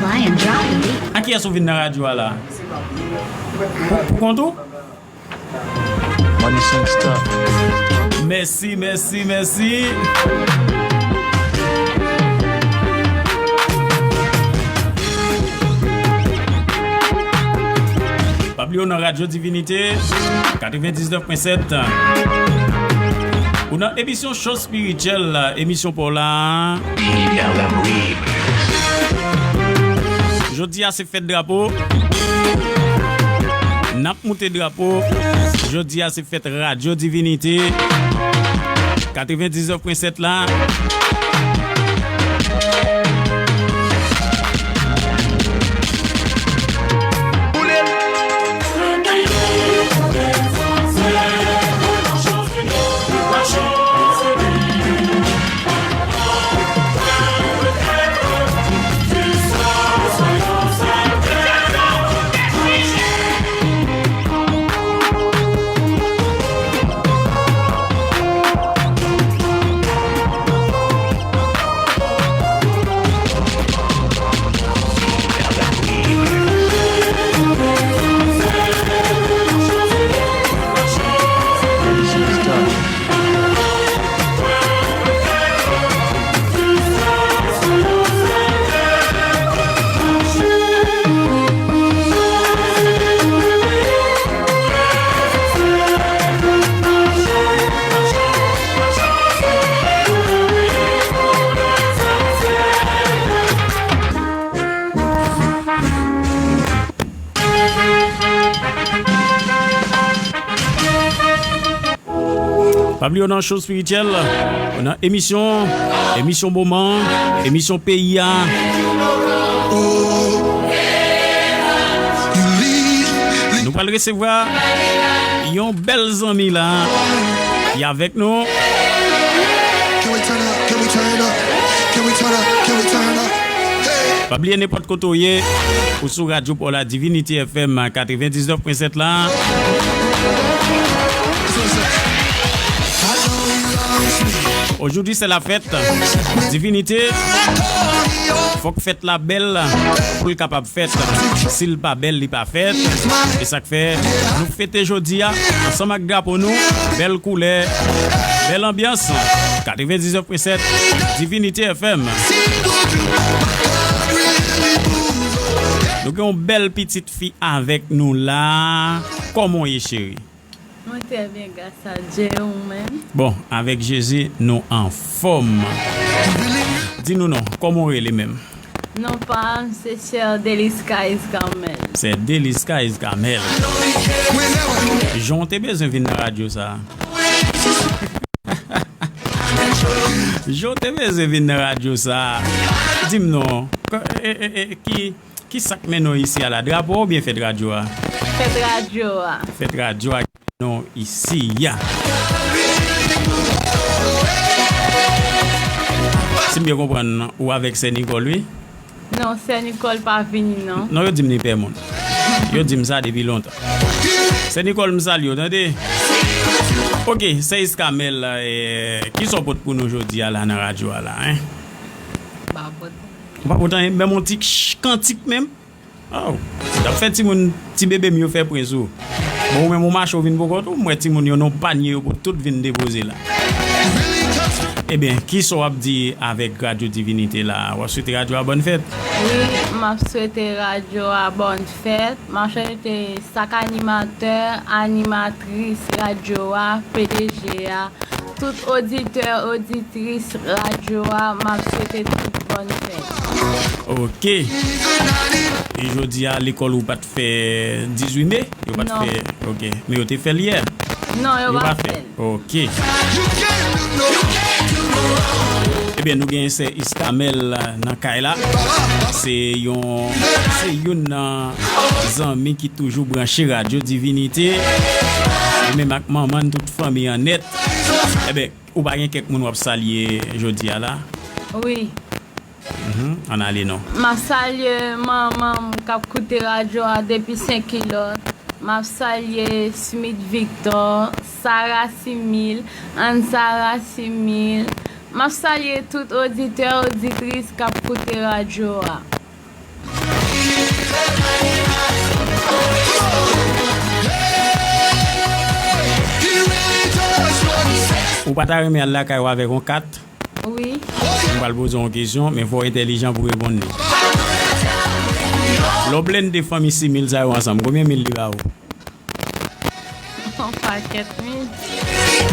Lion dropping beat. A kiyès ou vin nan radyo a la? Pou, pou kont ou? Money Singsta. Mèsi, mèsi, mèsi. Pa bliye w nan radyo Divinite, katrevendiznèf pwen sèt. Ou nan emisyon Cho Spirityèl, emisyon pa w la. Jodi a se fèt drapo. N ap moute drapo. Jodi a se fèt Radyo Divinite. Katrevendiznèf pwen sèt la. Pa bliye w nan show spirityèl, w nan emisyon, emisyon moman, emisyon peyi a. Nou pral resevwa yon bèl zanmi la. Li avèk nou. Can we turn up? Can we turn up? Can we turn up? Can we turn up? Hey! Pa bliye nenpòt kote w ye, ou sou radyo pa w la Divinity F M katrevendiznèf pwen sèt la. Aujourd'hui c'est la fête. Divinité, fòk fèt la bèl pou l kapab fèt. Si l pa bèl, li pa fèt. E sa k fè nou fete jodi a ansanm ak drapo nou, bèl koulè, bèl anbyans. Katrevendiznèf pwen sèt Divinity F M. Nou gen yon bèl pitit fi avèk nou la. Kòman w ye, cheri? Mwen trè byen, gras a Dye, ou menm? Bon, avèk Jezi, nou anfòm. Di nou non, kòman w rele menm? Non pa m, se Sè Delice Kayes Carmel. Sè Delice Kayes Carmel. Jan w te bezwen vin nan radyo sa a? Jan w te bezwen vin nan radyo sa a? Di m non. K-, e, e, e, ki, ki sa k mennen w isi a la? Drapo a oubyen fèt radyo a? Fèt radyo a. Fèt radyo a ki mennen w isi a. Si m byen konprann, ou avèk sè Nicole, wi? Non, sè Nicole pa vini, non. Non, yo di m li pè moun. Yo di m sa depi lontan. Sè Nicole, m salye w, tande. Ok, sè Iscamel, eh, ki sa w pot pou nou jodi a la nan radyo a la, en? M pa pot anyen. M pa pot anyen, menm yon ti ch-, kantik menm. Oh, t ap fè timoun, ti bebe m yo fè pwen sou ou. Bon, ou menm ou mache, ou vin pou kont ou, m wè timoun yo nan panye, yo pot tout vin depoze la. Ebyen, kisa w ap di avèk Radyo Divinite la? W ap swete radyo a bòn fèt? Wi, m ap swete radyo a bòn fèt. M ap swete sak animatè, animatris radyo a, P D G a, tout oditè, oditris radyo a, m ap swete tout bòn fèt. Ok. E jodi a, lekòl ou pa t fè dizuit me? Yo pa t fè, ok. Men yo te fè l yè? Non, yo pa fè l. Ok. Ebyen, nou gen sè Iscamel nan kay la. Se yon, se youn nan zanmi ki toujou branche Radyo Divinite. Li menm ak manman n, tout fanmi an nèt. Ebyen, ou pa gen kèk moun w ap salye jodi a la? Wi. Mhm, ann ale non. M ap salye manman m k ap koute radyo a depi Sen Kilòt. M ap salye Smith Victor, Sarah Simil, Anne Sarah Simil. M ap salye tout oditè, oditris k ap koute radyo a. Ou pa ta renmen al lakay ou avèk yon kat? Wi. Mwen pral poze w yon kesyon, men fò w entèlijan pou w reponn li. Lè w blende fanmi Simil sa yo ansanm, konbyen mil li ba ou? Yon pakèt mil.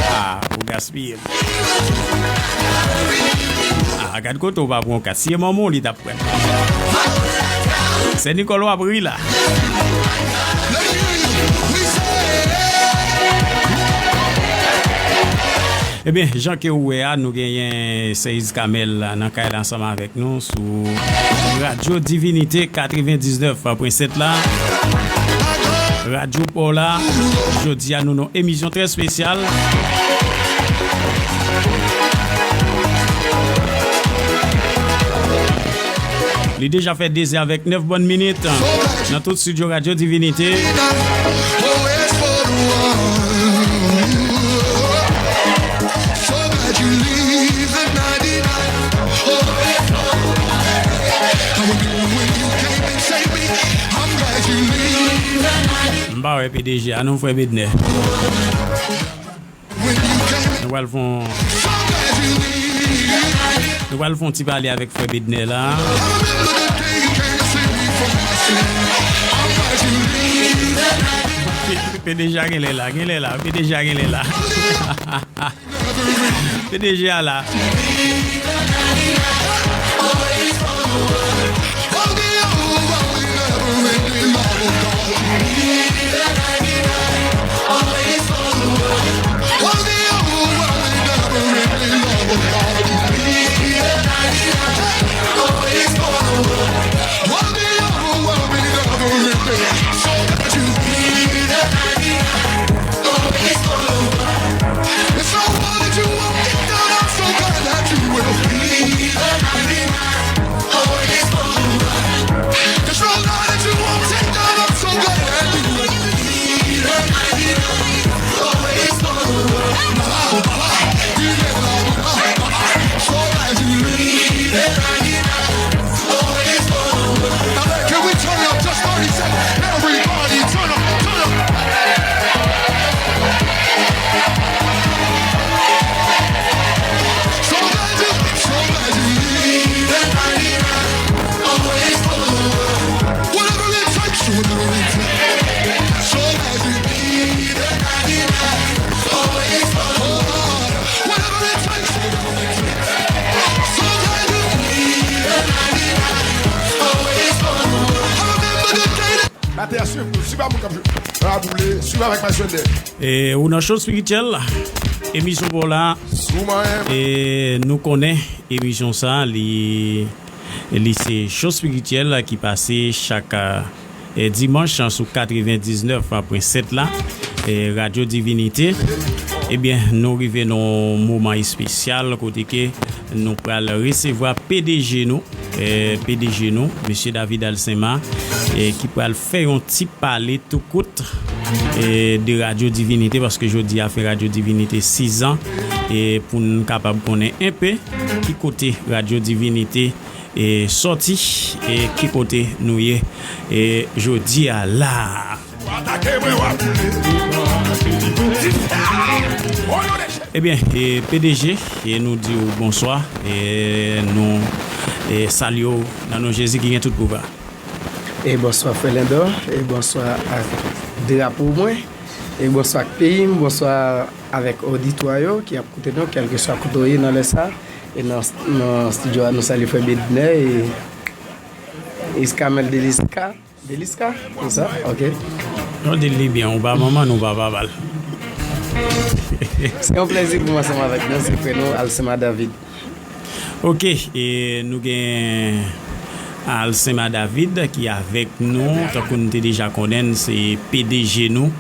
Ah, ou gaspiye. Ah, gad kote w pa pran yon kat. Si e manman w, li t ap pran. Sè Nicole, w ap ri la. Ebyen, jan ke ou wè a, nou genyen sè Iscamel nan kay la ansanm avèk nou sou Radyo Divinite katrevendiznèf pwen sèt la. Radyo pa w la, jodi a nou nan emisyon trè espesyal. Li deja fè de zè avèk nèf bòn minit nan tout estidyo Radyo Divinite. M pa wè P D G a non, frè Bednè. Nou pral fè yon, nou pral fè yon ti pale avèk frè Bednè la. P D G a genlè la, genlè la, P D G a genlè la. P D G a la. Te a swiv nou, si pa moun k ap jwe. Raboule, swiv avèk Maestro Ender. E ou nan Cho Spirityèl, emisyon pa w la. Sou mwen. E nou konnen emisyon sa, li, li se Cho Spirityèl ki pase chak, e, dimanch sou katrevendiznèf pwen sèt la, e, Radyo Divinite. Ebyen, nou rive nan yon moman espesyal kote ke nou pral resevwa P D G nou, e, P D G nou, Mesye David Alcema, e, ki pral fè yon ti pale tou kout, e, de Radyo Divinite, paske jodi a fè Radyo Divinite sizan, e, pou n kapab konnen enpe ki kote Radyo Divinite, e, sòti, e ki kote nou ye, e, jodi a la. Atake mwen, w ap boule. Ebyen, e, P D G, e nou di w bonswa, e nou, e, salye w nan non Jezi ki gen tout pouvwa. E bonswa frè Lendor, e bonswa ak drapo mwen, e bonswa ak peyi m, bonswa avèk oditwa yo ki ap koute nou, kèlkeswa kote w ye nan lè sa, e nan, nan estidyo a, nou salye frè Bednè e Iskamèl Deliska. Deliska? Se sa? Ok. Non, di li byen, ou pa manman, nou pa papa l. Se yon plèzi pou mwen ansanm avèk nou, se frè nou, Alcema David. Ok, e nou gen Alcema David ki avèk nou, tankou nou te deja konnen, se P D G nou,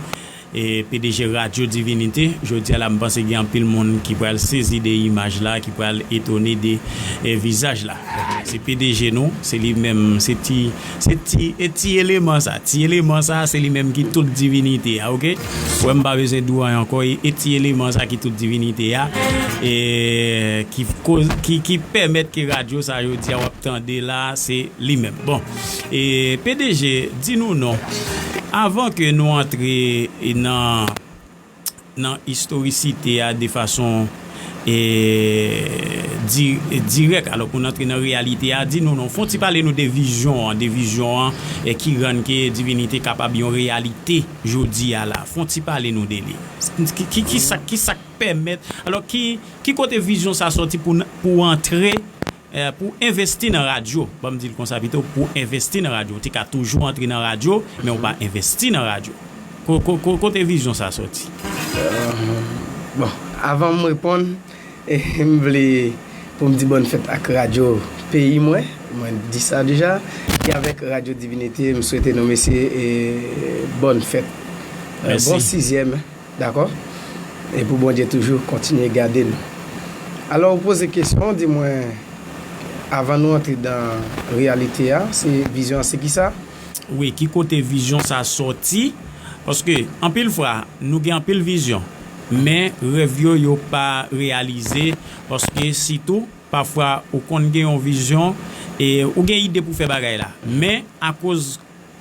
e P D G Radyo Divinite. Jodi a la, m panse gen anpil moun ki pral sezi de imaj la, ki pral etone de, e, vizaj la. Se P D G nou, se li menm, se ti, se ti, e ti eleman sa, ti eleman sa, se li menm ki tout divinite a, ok? Ou wè m pa bezwen di w anyen ankò, e, e ti eleman sa ki tout divinite a, e ki koz, ki, ki pèmèt ke radyo sa jodi a w ap tande la, se li menm. Bon, e P D G, di nou non, avan ke nou antre nan, nan istorisite a de fason, e, di-, dirèk, alò pou n antre nan reyalite a, di nou non, fè yon ti pale nou de vizyon an, de vizyon an, e ki rann ke divinite kapab yon reyalite jodi a la. Fè yon ti pale nou de li. Ki, ki, ki sa, ki sa k pèmèt, alò ki, ki kote vizyon sa sòti pou n, pou antre, e, pou envesti nan radyo? Ban m di l konsa pito, pou envesti nan radyo. Ou te ka toujou antre nan radyo, men ou pa envesti nan radyo. Ko-, ko-, ko-, kote vizyon sa sòti? Bon, avan m reponn, e, m vle pou m di bòn fèt ak radyo peyi mwen, mwen di sa deja, e avèk Radyo Divinite, m swete nou mesye, e, bòn fèt. E, mèsi. Bon sizyèm, dakò? E pou Bondye toujou kontinye gade nou. Alò, ou poze kesyon, di mwen, avan nou antre nan reyalite a, se vizyon an, se ki sa? Wi, ki kote vizyon sa sòti? Paske, anpil fwa, nou gen anpil vizyon, men rèv yo, yo pa reyalize, paske sitou, pafwa, ou konn gen yon vizyon, e ou gen ide pou fè bagay la, men akoz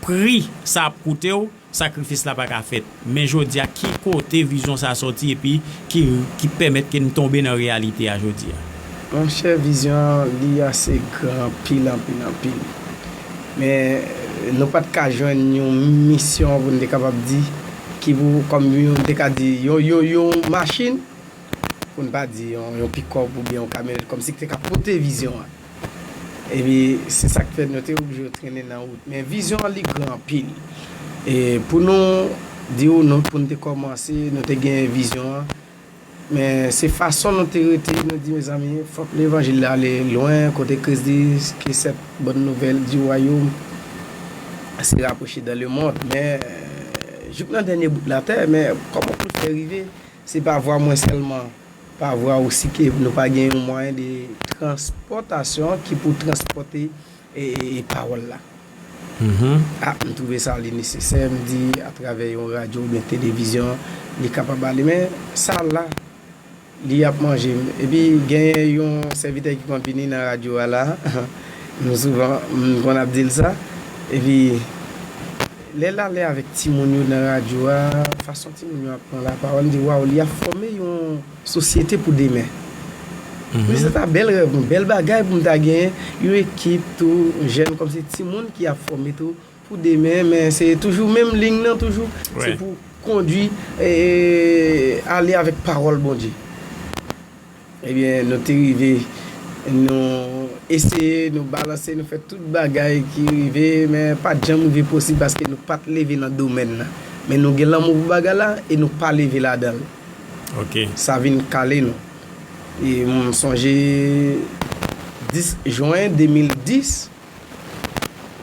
pri sa ap koute w, sakrifis la pa ka fèt. Men jodi a, ki kote vizyon sa sòti epi ki, ki pèmèt ke n tonbe nan reyalite a jodi a? Monchè, vizyon an, li ase gran anpil, anpil, anpil. Men, nou pa t ka jwenn yon misyon pou n te kapab di, ki pou, kòm yon, te ka di, yon, yon, yon machin, pou n pa di yon, yon pikòp oubyen yon kamyonèt, kòmsi ki te ka pote vizyon an. Epi, se sa k fè nou te oblije trennen nan wout. Men vizyon an, li gran anpil. E pou nou di w, nou, pou n te kòmanse, nou te gen vizyon an. Men se fason nou te rete, nou di, mezanmi, fòk levanjil la ale lwen, kote Kris di, ke sèt bòn nouvèl di wayòm se rapwoche dan lemonn. Men, jouk nan dènye bout latè, men kòman pou l fè rive? Se pa vwa mwen sèlman, pa vwa osi ke nou pa gen yon mwayen de transpòtasyon ki pou transpòte, e, e, e pawòl la. Mhm. A, m twouve sa li nesesè, m di, atravè yon radyo oubyen televizyon, li kapab ale. Men sa la, li ap manje m. Epi genyen yon sèvitè ki konn vini nan radyo a la, nou souvan, m konn ap di l sa. Epi, lè l ale avèk timoun yo nan radyo a, fason timoun yo ap pran lapawòl, m di, waw, li ap fòme yon sosyete pou demen. Mhm. Men se ta bèl rèv mwen, bèl bagay pou m ta genyen, yon ekip tou, jèn kòmsi timoun ki ap fòme tou pou demen, men se toujou menm liy nan toujou, se pou kondui, e, ale avèk pawòl Bondye. Ebyen, nou te rive, Nou eseye, nou balanse, nou fè tout bagay ki rive, men pa t janm rive posib paske nou pa t leve nan domèn nan. Men nou gen lanmou pou bagay la e nou pa leve ladan l. Ok. Sa vin kale nou. E m sonje dis jen de mil dis,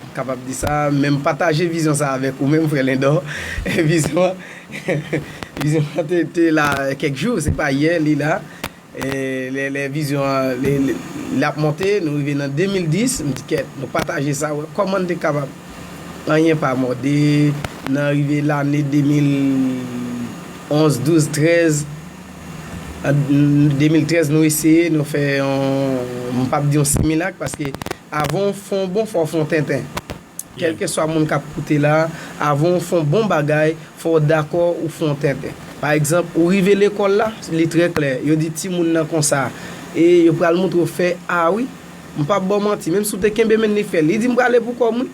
m kapab di sa, men m pataje vizyon sa avèk ou menm, frè Lendò. Vizyon an, vizyon an te, te la kèk jou, se pa yè li la. E lè, lè vizyon an, lè, lè, l ap monte, nou rive nan de mil dis, m di kèt, nou pataje sa, wè kòman n te kapab. Anyen pa mòde, nan rive lane de mil onz, douz, trèz, an de mil trèz, nou eseye, nou fè yon, m p ap di yon similak, paske avan w fè yon bon, fò w fè yon tenten. Kèlkeswa moun k ap koute la, avan w fè yon bon bagay, fò w dakò ou fè yon tenten. Pa egzanp, ou rive lekòl la, li trè klè. Yo di timoun nan konsa. E yo pral montre w fè a wi. M p ap ba w manti. Menm si w te kenbe men li fè l. Li di m prale pou kò m wi.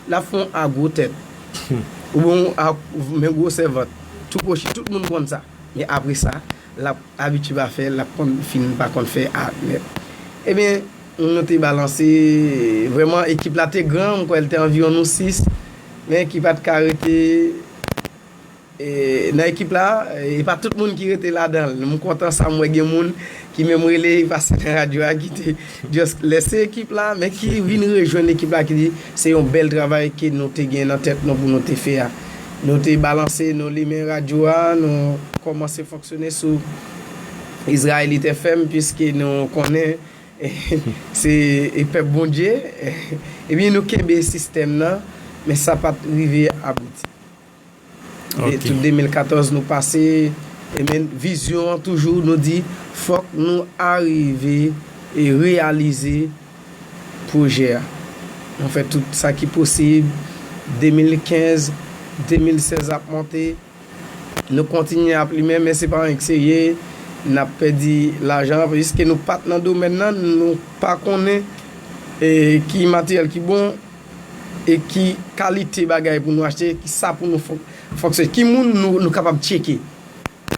L ap fè yon a gwo tèt. Oubyen yon a men gwosè vant. Tou kwochi, tout moun konn sa. Men apre sa, l ap abitye pa fè, l ap konn fin pa konn fè a nèt. Ebyen, nou te balanse, vrèman, ekip la te gran, m kwè l te anviwon nou sis, men ki pa t ka rete e, nan ekip la, e pa tout moun ki rete ladan l. M kontan sa, m wè gen moun ki menm rele, pase nan radyo a, ki te just lèse ekip la, men ki vin rejwenn ekip la, ki di se yon bèl travay ke nou te gen nan tèt nou pou nou te fè a. Nou te balanse, nou limen radyo a, nou kòmanse fonksyone sou Izrayelit F M, piske nou konnen se e pèp Bondye. Ebyen, nou kenbe sistèm nan, men sa pa t rive abouti. E Ok. Tout de mil katòz nou pase, e men vizyon an toujou, nou di fòk nou arive e reyalize pwojè a. Nou fè tout sa ki posib. De mil kenz, de mil sèz ap monte. Nou kontinye ap limen, men se pa anyen k serye. N ap pèdi lajan, piske nou pa t nan domèn nan, nou pa konnen e, ki materyèl ki bon e ki kalite bagay pou nou achte, ki sa pou nou fon- fonksyone, ki moun nou, nou kapab tcheke.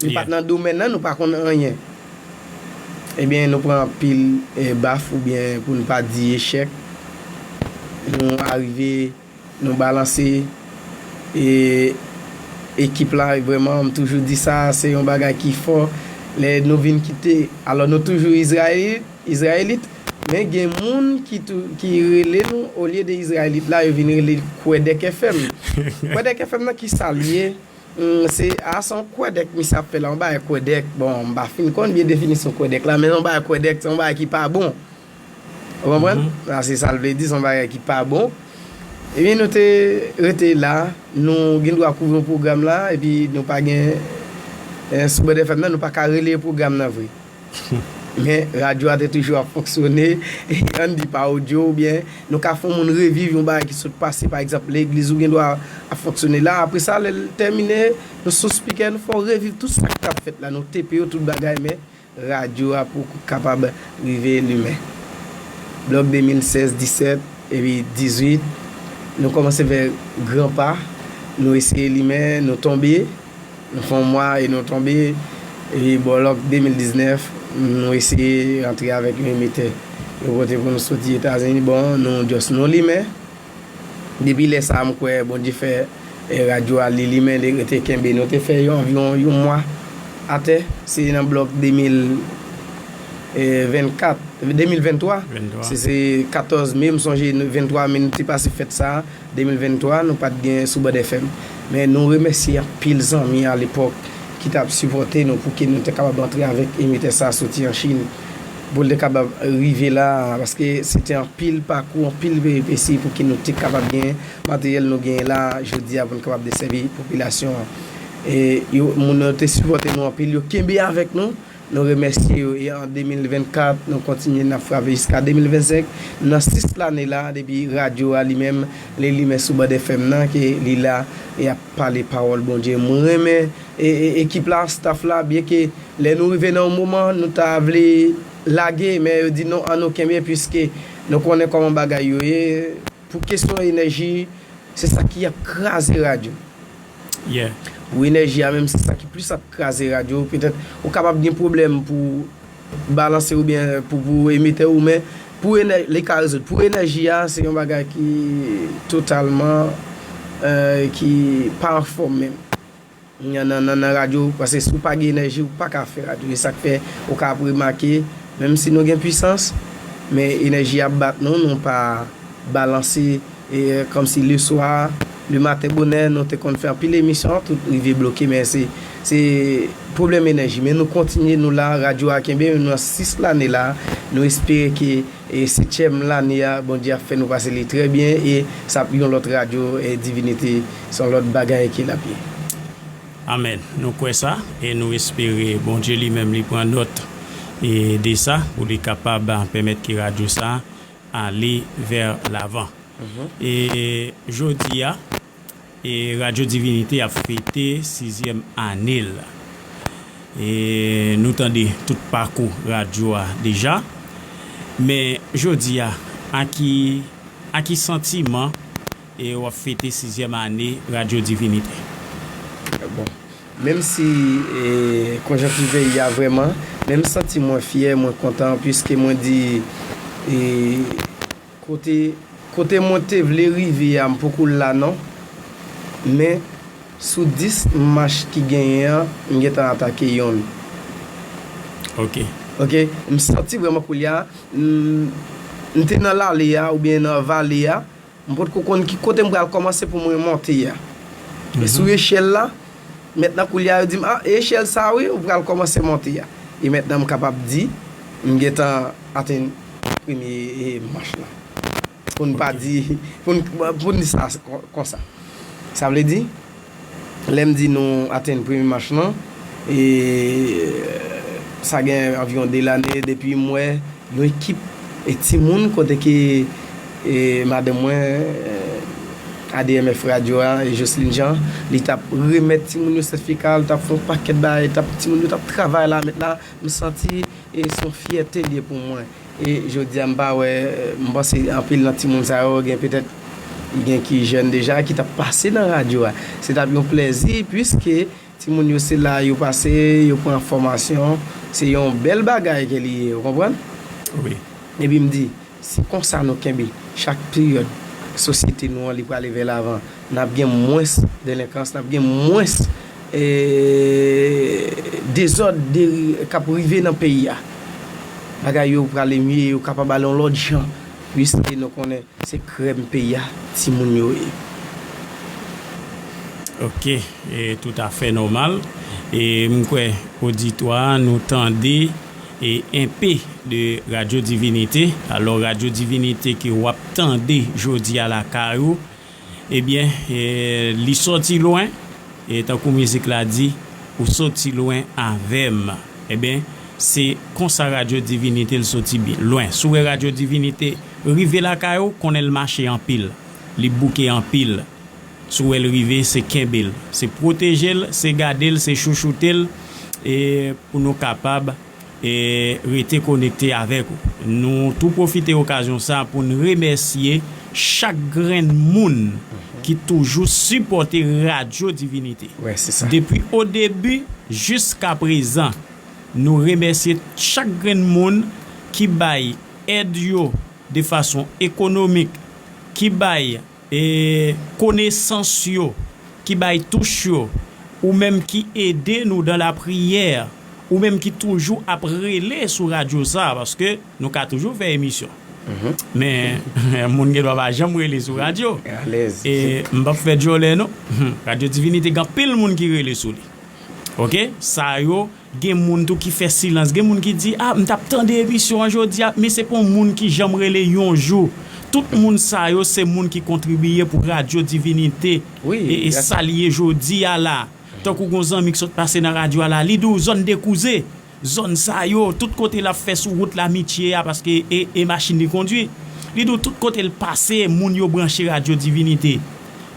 Nou pa t nan domèn nan, nou pa konn anyen. Ebyen, nou pran anpil e, baf oubyen pou n pa di echèk. Nou arive, nou balanse e, ekip la, vrèman, m toujou di sa, se yon bagay ki fò. Lè nou vin kite, alò nou toujou Izrayelit, Izrayelit, men gen moun ki, tou, ki rele nou, olye de Izrayelit la, yo vin rele Kwèdèk F M. Kwèdèk F M nan, ki sa l ye? Hmm, se, a, se yon kwèdèk misye ap fè la, yon bagay kwèdèk. Bon, m pa fin konn byen definisyon kwèdèk la, men yon bagay kwèdèk, se yon bagay ki pa bon. Ou konprann? Sa se sa l vle di, se yon bagay ki pa bon. Ebyen, nou te rete la, nou gen dwa kouvri yon pwogram la, epi nou pa gen e, sou Band F M nan, nou pa ka rele pwogram nan vre. Men radyo a te toujou ap fonksyone, ann di pa odyo oubyen nou ka fè yon moun reviv yon bagay ki sot pase, pa egzanp, legliz ou gen dwa ap fonksyone la. Apre sa, lè l tèmine, nou sou spikè, nou fè w reviv tout sa k t ap fèt la, nou tepe yo, tout bagay, men radyo a poko kapab rive limen. Blòk de mil sèz, disèt, epi dizuit, nou kòmanse fè gran pa, nou eseye limen, nou tonbe, nou fè yon mwa e nou tonbe, epi blòk de mil diznèf, nou eseye rantre avèk yon emetè. Yo pote pou nou soti Etazini, bon, nou just nou limen. Depi lè sa a, m kwè Bondye fè e, radyo a li limen, li rete kenbe. Nou te fè yon, anviwon yon mwa atè, se nan blòk de mil vennkat, de mil venntwa. Se, se katòz me, m sonje ventwa me nou te pase fèt sa a, de mil venntwa, nou pa t gen sou Band F M. Men nou remèsye anpil zanmi alepòk ki t ap sipòte nou pou ke nou te kapab antre avèk emetè sa a soti an Chin, pou l te kapab rive la, paske se te anpil pakou, anpil peripesi pou ke nou te kapab gen materyèl nou genyen la jodi a pou n kapab desèvi popilasyon an. E yo, moun yo te sipòte nou anpil, yo kenbe avèk nou, nou remèsye yo. E an de mil vennkat, nou kontinye, n ap frape jiska de mil vennsenk. Nan sis lane la, depi radyo a li menm, li limen sou Band F M nan, ke li la, e ap pale pawòl Bondye. Mwen renmen e, e, ekip la, staff la, byenke lè nou rive nan yon moman, nou ta vle lage, men yo di non, ann nou kenbe, piske nou konnen kòman bagay yo ye. Pou kesyon enèji, se sa ki ap kraze radyo. Yeah. Pou enèji a menm, se sa ki plis ap kraze radyo. Petèt, ou kapab gen pwoblèm pou balanse oubyen pou, pou emetè ou, men pou enè-, li ka rezoud. Pou enèji a, se yon bagay ki totalman, eh, ki pa anfòm menm. Nan, nan, nan, nan radyo, paske si w pa gen enèji, ou pa ka fè radyo. E sa k fè, ou ka ap remake, menm si nou gen pwisans, men enèji ap bat nou, nou pa balanse, e, kòmsi leswa, lematen bonè, nou te konn fè anpil emisyon, tout rive bloke, men se, se pwoblèm enèji. Men nou kontinye, nou la, radyo a kenbe, nou nan sis lane la, nou espere ke, e, setyèm lane a, Bondye ap fè nou pase li trè byen, e sa ap yon lòt radyo, e, Divinite, se yon lòt bagay ke l ap ye. Amèn. Nou kwè sa, e nou espere Bondye li menm li pran nòt, e, de sa, pou li kapab, a, pèmèt ke radyo sa ale vè lavan. E jodi a, e Radyo Divinite ap fete sizyèm ane l. E nou tande tout pakou radyo a deja. Men jodi a, a ki, a ki santiman e w ap fete sizyèm ane Radyo Divinite? Bon, menm si, e, konjonkti peyi a vrèman, men m santi mwen fyè, mwen kontan, piske mwen di, e, kote, kote mwen te vle rive a, m poko la non. Men, sou dis mach ki genyen an, m gentan atake yonn. Ok. Ok, m santi vrèman koulye a, m, m te nan lale a oubyen nan vale a, m potko konn ki kote m pral kòmanse pou mwen monte a. E sou echèl la, mentnan koulye a yo di m, "Ah, e echèl sa wi, ou pral kòmanse monte a." E mentnan m kapab di, m gentan atenn premye, e, mach la. Pou n pa di, pou n, pou n di sa kon, konsa. Sa vle di, lè m di nou atenn premye mach lan, e sa gen anviwon de lane depi m wè yon ekip e timoun kote ke, e, madanm mwen, e, A D M F radyo a, e Jocelyn Jean, li t ap remèt timoun yo sètifika, li t ap fè yon pakèt bagay, t ap, timoun yo t ap travay la, mentnan, m santi, e se yon fyète l ye pou mwen. E jodi a, m pa wè, m panse anpil nan timoun sa yo, gen petèt, gen ki jèn deja, ki t ap pase nan radyo a. Se t ap yon plèzi, piske timoun yo se la yo pase, yo pran fòmasyon, se yon bèl bagay ke li ye, ou konprann? Wi. Epi m di, si konsa nou kenbe, chak peryòd, sosyete nou an, li prale vè lavan, n ap gen mwens delenkans, n ap gen mwens, e, dezòd de, k ap rive nan peyi a. Bagay yo prale mye, yo kapab ale yon lòt jan, piske nou konnen se krèm peyi a, timoun yo ye. Ok, e toutafè nòmal. E m kwè oditwa a, nou tande, e enpe de Radyo Divinite. Alò, Radyo Divinite ke w ap tande jodi a lakay ou, ebyen, e, li sòti lwen, e tankou mizik la di, ou sòti lwen avè m. Ebyen, se konsa Radyo Divinite l sòti bi-, lwen. Si w wè Radyo Divinite rive lakay ou, konnen l mache anpil, li bouke anpil. Si w wè l rive, se kenbe l, se pwoteje l, se gade l, se chouchoute l, e pou nou kapab, e rete konekte avèk ou. Nou tou pwofite okazyon sa pou n remèsye chak grenn moun ki toujou sipòte Radyo Divinite. Wè, se sa. Depi o debi jiska prezan, nou remèsye chak grenn moun ki bay èd yo de fason ekonomik, ki bay, e, konesans yo, ki bay touch yo, ou menm ki ede nou dan lapriyè, ou menm ki toujou ap rele sou radyo sa, paske nou ka toujou fè emisyon. Men, moun gen dwa pa janm rele sou radyo. Alèz. E m p ap fè djòlè non. Radyo Divinite gen anpil moun ki rele sou li. Ok? Sa yo, gen moun tou ki fè silans. Gen moun ki di, "Ah, m t ap tande emisyon an jodi a," men se pa yon moun ki janm rele yon jou. Tout moun sa yo, se moun ki kontribiye pou Radyo Divinite. Wi, e, e sa l ye jodi a la. Tankou gon zanmi ki sot pase nan radyo a la, li di w zòn de Kouze, zòn sa yo, tout kote l ap fè sou wout lamitye a, paske e, e machin li kondwi. Li di w tout kote l pase, moun yo branche Radyo Divinite.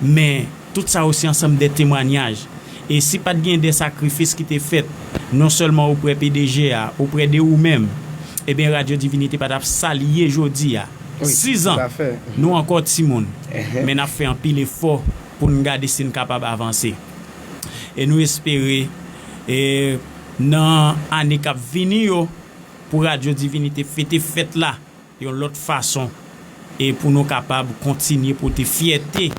Men, tout sa yo se ansanm de temwanyaj. E si pa t gen de sakrifis ki te fèt, non sèlman oprè P D G a, oprè de ou menm, ebyen, Radyo Divinite pa t ap sa l ye jodi a. Sis an, nou ankò timoun, men n ap fè anpil efò pou n gade si n kapab avanse. E nou espere, e, nan ane k ap vini yo, pou Radyo Divinite fete fèt la yon lòt fason, e pou nou kapab kontinye pote fyète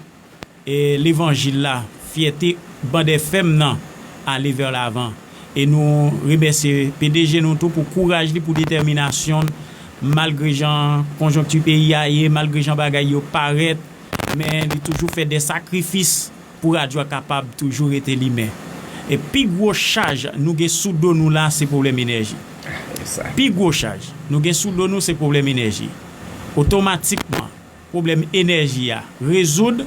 e levanjil la, fyète Band F M nan, ale vè lavan. E nou remèsye P D G nou tou pou kouraj li, pou detèminasyon l, malgre jan konjonkti peyi a ye, malgre jan bagay yo parèt, men li toujou fè de sakrifis pou radyo a kapab toujou rete limen. E pi gwo chaj nou gen sou do nou la, se pwoblèm enèji. Pi gwo chaj nou gen sou do nou, se pwoblèm enèji. Otomatikman, pwoblèm enèji a rezoud,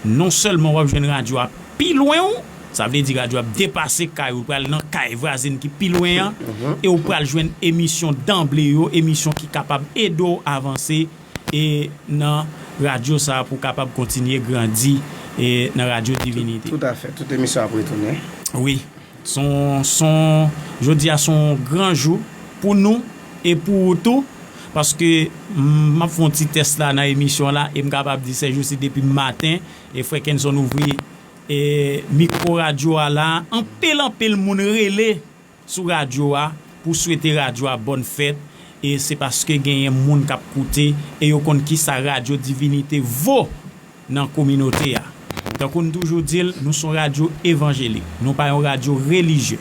non sèlman w ap jwenn radyo a pi lwen w, sa vle di radyo a ap depase kay ou, pral nan kay vwazen ki pi lwen an, e ou pral jwenn emisyon danble yo, emisyon ki kapab ede w avanse e nan radyo sa a pou w kapab kontinye grandi e nan Radyo Divinite. Toutafè, tout emisyon ap retounen. Wi. Son, son, jodi a son gran jou pou nou e pou ou tou, paske m ap fè yon ti tès la nan emisyon la, e m kapab di sèjousi depi maten, e frè Kenson ouvri e mikwo radyo a la, anpil, anpil moun rele sou radyo a pou swete radyo a bòn fèt, e se paske genyen moun k ap koute, e yo konn kisa Radyo Divinite vo nan kominote a. Tankou n toujou di l, nou se yon radyo evanjelik, nou pa yon radyo relijye.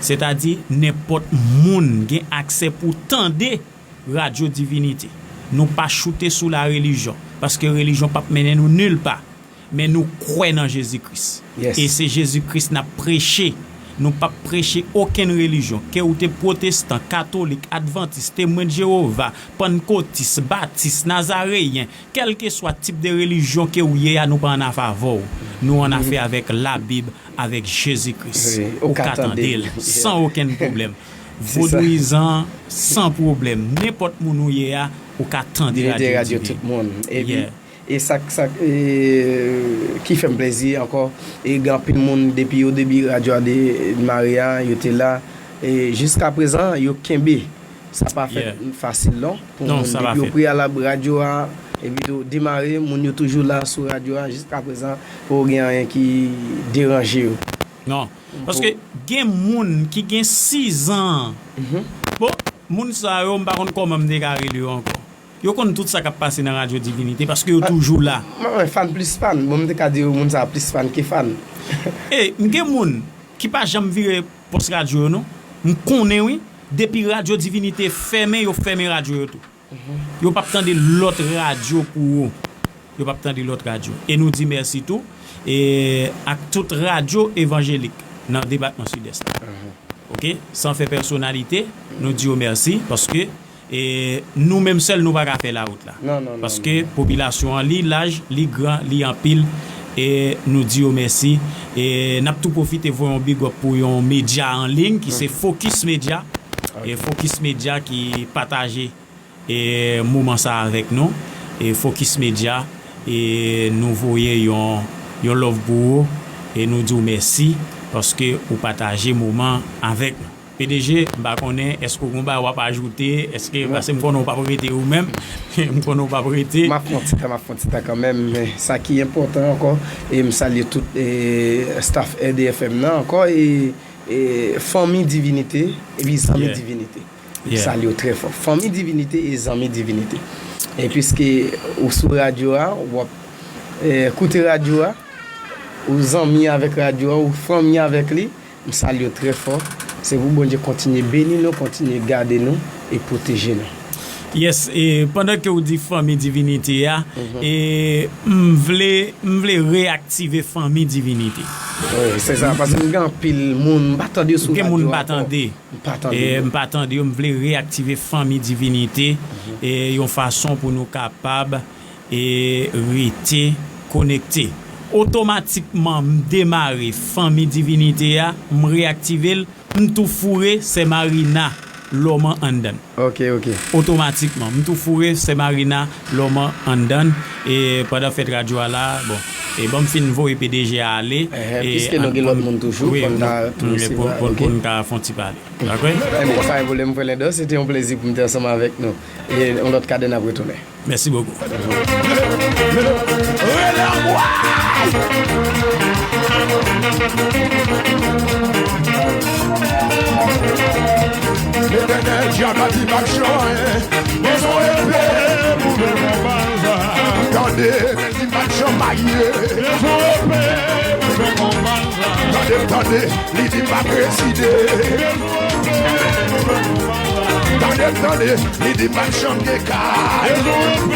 Sètadi, nenpòt moun gen aksè pou tande Radyo Divinite. Nou pa choute sou la relijyon, paske relijyon p ap mennen nou nil pa. Men nou kwè nan Jezi Kris. E se Jezi Kris n ap preche. Nou p ap preche okenn relijyon. Ke ou te pwotestan, katolik, advantis, temwen de Jewova, pannkotis, batis, nazareyen, kèlkeswa tip de relijyon ke ou ye a, nou pa annafè avè w. Nou annafè avèk Labib, avèk Jezi Kris. Ou ka tande l san okenn pwoblèm. Vodouyizan, san pwoblèm. Nenpòt moun ou ye a, ou ka tande Radyo Divinite. Epi, e sa, sa, e, ki fè m plezi ankò, e gen anpil moun depi o debi radyo a de-, demare a, yo te la, e jiska prezan, yo kenbe. Sa pa fèt fasil non, pou moun. Depi o preyalab radyo a, epi tou demare, moun yo toujou la sou radyo a, jiska prezan, poko gen anyen ki deranje yo. Non, paske gen moun ki gen sizan. Bon, moun sa yo, m pa konn kòman m te ka rele yo ankò. Yo konn tout sa k ap pase nan Radyo Divinite, paske yo toujou la. Mwen, mwen, fan plis fan. Bon, m te ka di yo, moun sa plis fan ke fan. E, m gen moun ki pa janm vire pòs radyo yo, non. M konnen, wi. Depi Radyo Divinite fèmen, yo fèmen radyo yo tou. Yo p ap tande lòt radyo pou ou. Yo p ap tande lòt radyo. E nou di mèsi tou, e, ak tout radyo evanjelik nan depatman Sidès la. Oke? San fè pèsonalite, nou di yo mèsi, paske, e, nou menm sèl, nou pa ka fè lawout la. Paske popilasyon an, li laj, li gran, li anpil, e nou di yo mèsi. E n ap tou pwofite voye yon big up pou yon medya an liy ki se Focus Media. E Focus Media ki pataje e moman sa avèk nou. E Focus Media, e nou voye yon, yon love pou ou, e nou di w mèsi paske ou pataje moman avèk nou. P D G, m pa konnen èske w gon bagay w ap ajoute, èske, paske m konnen w p ap rete ou menm, m konnen w p ap rete. M ap fè yon ti tan, m ap fè yon ti tan kanmenm, men sa ki enpòtan ankò, e m salye tout, e, staff R D F M nan ankò, e, e fanmi Divinite, epi zanmi Divinite. M salye w trè fò. Fanmi Divinite e zanmi Divinite. E piske ou sou radyo a, w ap, e, koute radyo a, ou zanmi avèk radyo a, ou fanmi avèk li, m salye w trè fò. Se pou Bondye kontinye beni nou, kontinye gade nou e pwoteje nou. Yes, e pandan ke w di fanmi Divinite a, e m vle, m vle reyaktive fanmi Divinite. Wi, se sa, paske m gen anpil moun, m pa tande yo sou radyo a ankò. M pa tande. M pa tande yo. E m pa tande yo, m vle reyaktive fanmi Divinite, e yon fason pou nou kapab, e, rete konekte. Otomatikman, m demare fanmi Divinite a, m reyaktive l, m tou foure Sè Marina Lòman anndan. Ok, ok. Otomatikman, m tou foure Sè Marina Lòman anndan. E pandan fèt radyo a la, bon, e ban m fin voye P D G a ale. Enhen, e piske nou gen lòt moun toujou, wi, pou n ka tou resevwa, pou, pou n ka fè yon ti pale. Dakò? Enben, pa gen pwoblèm, frè Lendo, se te yon plezi pou m te ansanm avèk nou. E yon lòt kadè, n ap retounen. Mèsi bokou. Rele anmwey! Mete Dyab la di m ap chanje. Bezwen epe pou fè konpa sa. Tande, men di m ap chanje. Bezwen epe pou fè konpa sa. Tande, tande, li di m ap rezide. Bezwen epe pou fè konpa sa. Tande, tande, li di m ap chanje kay. Bezwen epe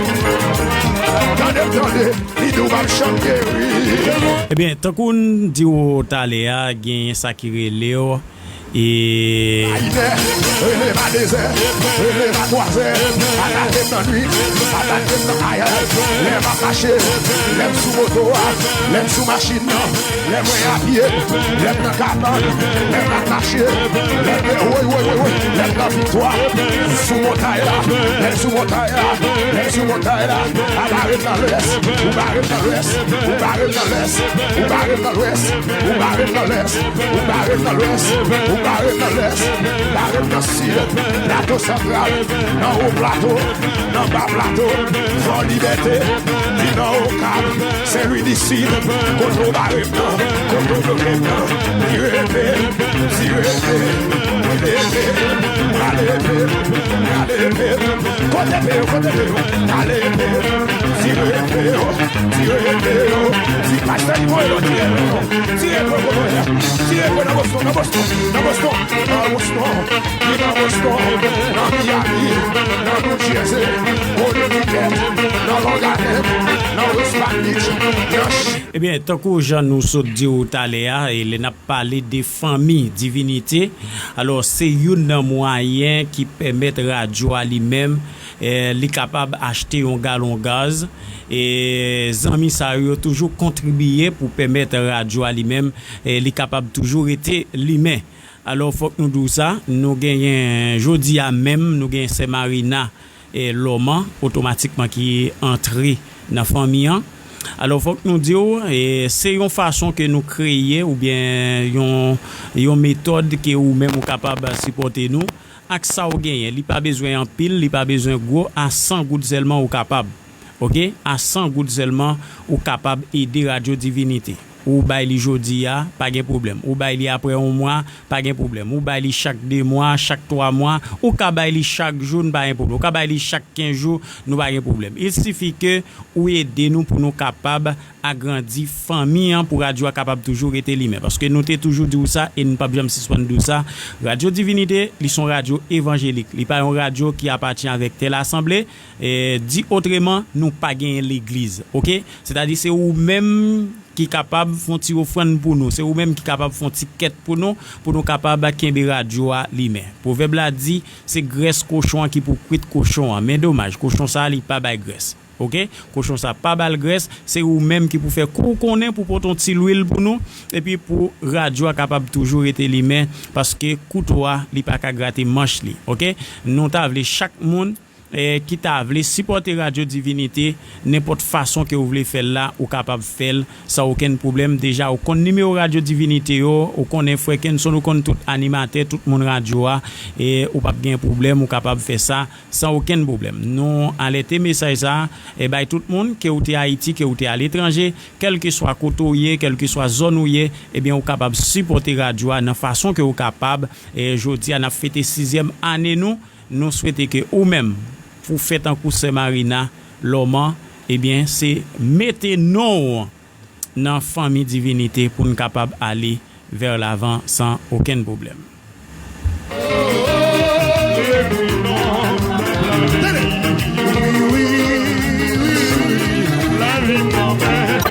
pou fè konpa sa. Tande, tande, li di w ap chanje, wi. Ebyen, tankou n di w talè a, genyen sa ki rele w E Ayinè, rele m a dezè, rele m a twazè, atake m nan nuit, atake m nan kay, lè m ap mache, lè m sou moto a, lè m sou machin nan, lè mwen apye, lè m nan kabann, lè m ap mache, lè m, woy, woy, woy, woy, lè m nan viktwa, sou montay la, lè m sou montay la, lè m sou montay la, a pa ret nan lwès, ou pa ret nan lwès, ou pa ret nan lwès, ou pa ret nan lwès, ou pa ret nan lwès. Ou pa ret nan lwès, ou pa ret nan lès, pa ret nan sid, plato santral, nan wo plato, nan ba plato, fò libète, vin nan Okap, Sen Lwi di Sid, kote w pa ret nan, kote w pa ret nan, ti rete, ti rete, rete, rete, rete, rete. Kote epe yo, kote epe yo, ale epe yo, tire epe yo, tire epe yo, ti pastè li voye yo, tire epe yo, tire epe yo, tire epe yo nan Boston, nan Boston, nan Boston, nan Boston, li nan Boston, nan Miami, nan New Jersey, Connecticut, nan Long Island, nan West Palm Beach, nan Ch- Ebyen, tankou jan nou sot di w talè a, e lè n ap pale de fanmi Divinité, alò, se youn nan mwayen ki pèmèt radyo a li menm, eh, li kapab achte yon galon gaz. E zanmi sa yo toujou kontribiye pou pèmèt radyo a li menm, eh, li kapab toujou rete limen. Alò, fòk nou di w sa, nou genyen, jodi a menm, nou genyen sè Marina, eh, Lòman, otomatikman ki antre nan fanmi an. Alò, fòk nou di w, eh, se yon fason ke nou kreye oubyen yon, yon metòd ke ou menm ou kapab sipòte nou ak sa w genyen. Li pa bezwen anpil, li pa bezwen gwo, a san goud sèlman ou kapab. Oke? A san goud sèlman, ou kapab ede Radyo Divinite. Ou bay li jodi a, pa gen pwoblèm. Ou bay li apre yon mwa, pa gen pwoblèm. Ou bay li chak de mwa, chak twa mwa, ou ka bay li chak jou, n pa gen pwoblèm. Ou ka bay li chak kenz jou, nou pa gen pwoblèm. Il sifi ke ou ede nou pou nou kapab agrandi fanmi an, pou radyo a kapab toujou rete limen. Paske nou te toujou di w sa, e n p ap janm sispann di w sa, Radyo Divinite, li se yon radyo evanjelik. Li pa yon radyo ki apatyen avèk tèl asanble. E, di otreman, nou pa genyen legliz, oke? Sètadi, se ou menm ki kapab fè yon ti ofrann pou nou. Se ou menm ki kapab fè yon ti kèt pou nou, pou nou kapab kenbe radyo a limen. Pwovèb la di, se grès kochon an ki pou kwit kochon an. Men domaj, kochon sa a, li pa bay grès. Oke? Kochon sa a pa ba l grès, se ou menm ki pou fè kou w konnen pou pote yon ti lwil pou nou, epi pou radyo a kapab toujou rete limen, paske kouto a, li pa ka grate manch li. Oke? Nou ta vle chak moun eh, ki ta vle sipòte Radyo Divinite, nenpòt fason ke ou vle fè l la, ou kapab fè l san okenn pwoblèm. Deja, ou konn nimewo Radyo Divinite yo, ou konnen frè Kenson, ou konn tout animatè, tout moun radyo a, e ou p ap gen pwoblèm, ou kapab fè sa san okenn pwoblèm. Nou alète mesaj sa a, e bay tout moun, ke ou te Ayiti, ke ou te aletranje, kèlkeswa kote ou ye, kèlkeswa zòn ou ye, ebyen, ou kapab sipòte radyo a nan fason ke ou kapab. E jodi a, n ap fete sizyèm ane nou. Nou swete ke ou menm, pou fè tankou sè Marina Lòman, ebyen, se mete non w nan fanmi Divinite pou n kapab ale vè lavan san okenn pwoblèm. Lavi nan men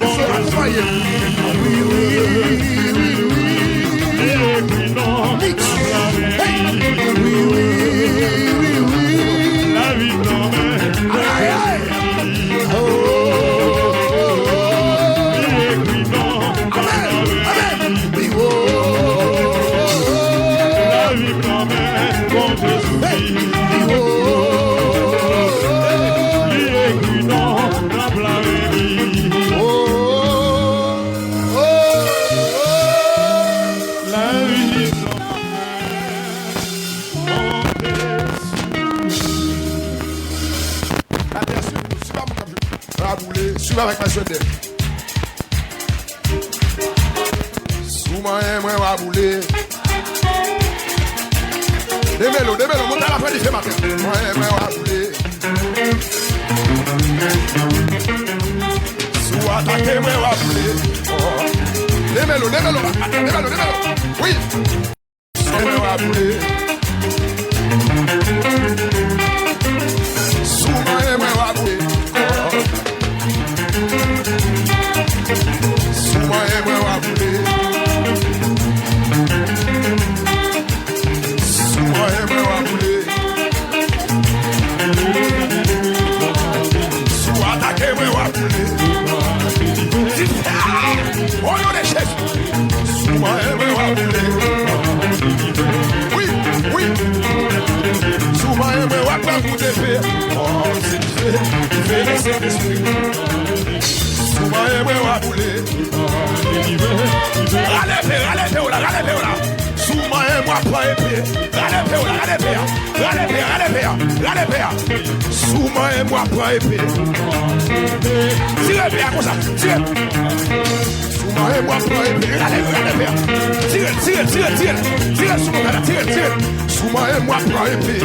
Bondye. Ay, ay. Oh, oh, oh, oh. Li ekri non. Amèn, amèn. Wi, oh, oh, oh. Lavi nan men Bondye. Hey. Wi, oh, oh, oh, oh. Li ekri non nan pla men li. Oh, oh, oh, oh. Lavi nan men Bondye. Latè swiv nou, swiv avèk mwen, swiv avèk mwen, swiv avèk mwen. Si w manyen mwen, w a boule. Demelo, demelo, monte la fè dife maten. Mwen, mwen, w a boule. Si w atake mwen, w a boule. Oh. Demelo, demelo, demelo, demelo. Wi. Sou mwen, w a boule. Sou mwen, mwen, w a boule. Oh. Sou mwen, mwen, w a boule. Sou mwen, mwen, w a boule. Si w atake mwen, w a boule. Di fè! O non de Jezi! Si w manyen mwen, w a boule. Wi, wi. Si w manyen mwen, w a pran kout epe. Oh, se dife, dife, le Sentespri. Si w manyen mwen, w a boule. Rale epe, rale epe w la, rale epe w la. Si w manyen mwen, w a pran epe. Rale epe w la, rale epe a. Rale epe a, rale epe a, rale epe a. Si w manyen mwen, w a pran epe. Tire epe a konsa, tire. Si w manyen mwen, w a pran epe. Rale, rale epe a. Tire, tire, tire, tire. Tire sou mwen la, tire, tire. Si w manyen mwen, w a pran epe.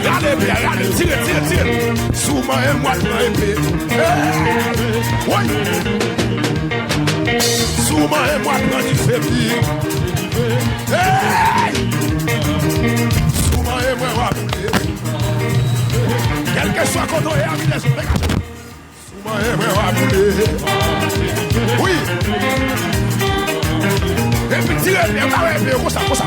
Rale epe a, rale, tire, tire, tire. Si w manyen mwen, w a pran epe. Hey! Woy! Si w manyen mwen, w a pran dife pi. Hey! Si w manyen mwen, w a boule. Kèlkeswa kote w ye, a vide sou degaj. Si w manyen mwen, w a boule. Wi. Epi tire epe, ba yo epe yo konsa, konsa.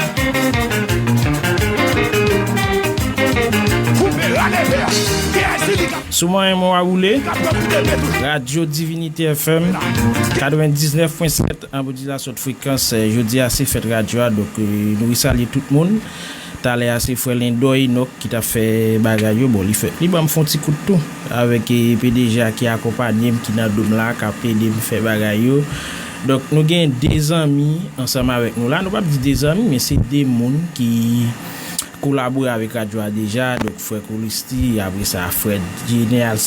Koupe, rale epe a. Kiyès li ka, Si w manyen mwen, w a boule. Ka pran kout epe tou? Radyo Divinite F M, katrevendiznèf pwen sèt, an Bondye la sot frekans. Eh, jodi a se fèt radyo a, donk, eh, nou resalye tout moun. Talè a se frè Lendò Enòk ki t ap fè bagay yo. Bon, li fè, li ban m fè yon ti kout tou avèk, eh, P D G a ki akonpanye m, ki nan do m la, k ap ede m fè bagay yo. Donk, nou gen de zanmi ansanm avèk nou la. Nou p ap di de zanmi, men se de moun ki kolabore avèk radyo a deja. Donk, frè Kolisti, apre sa, frè Jeneral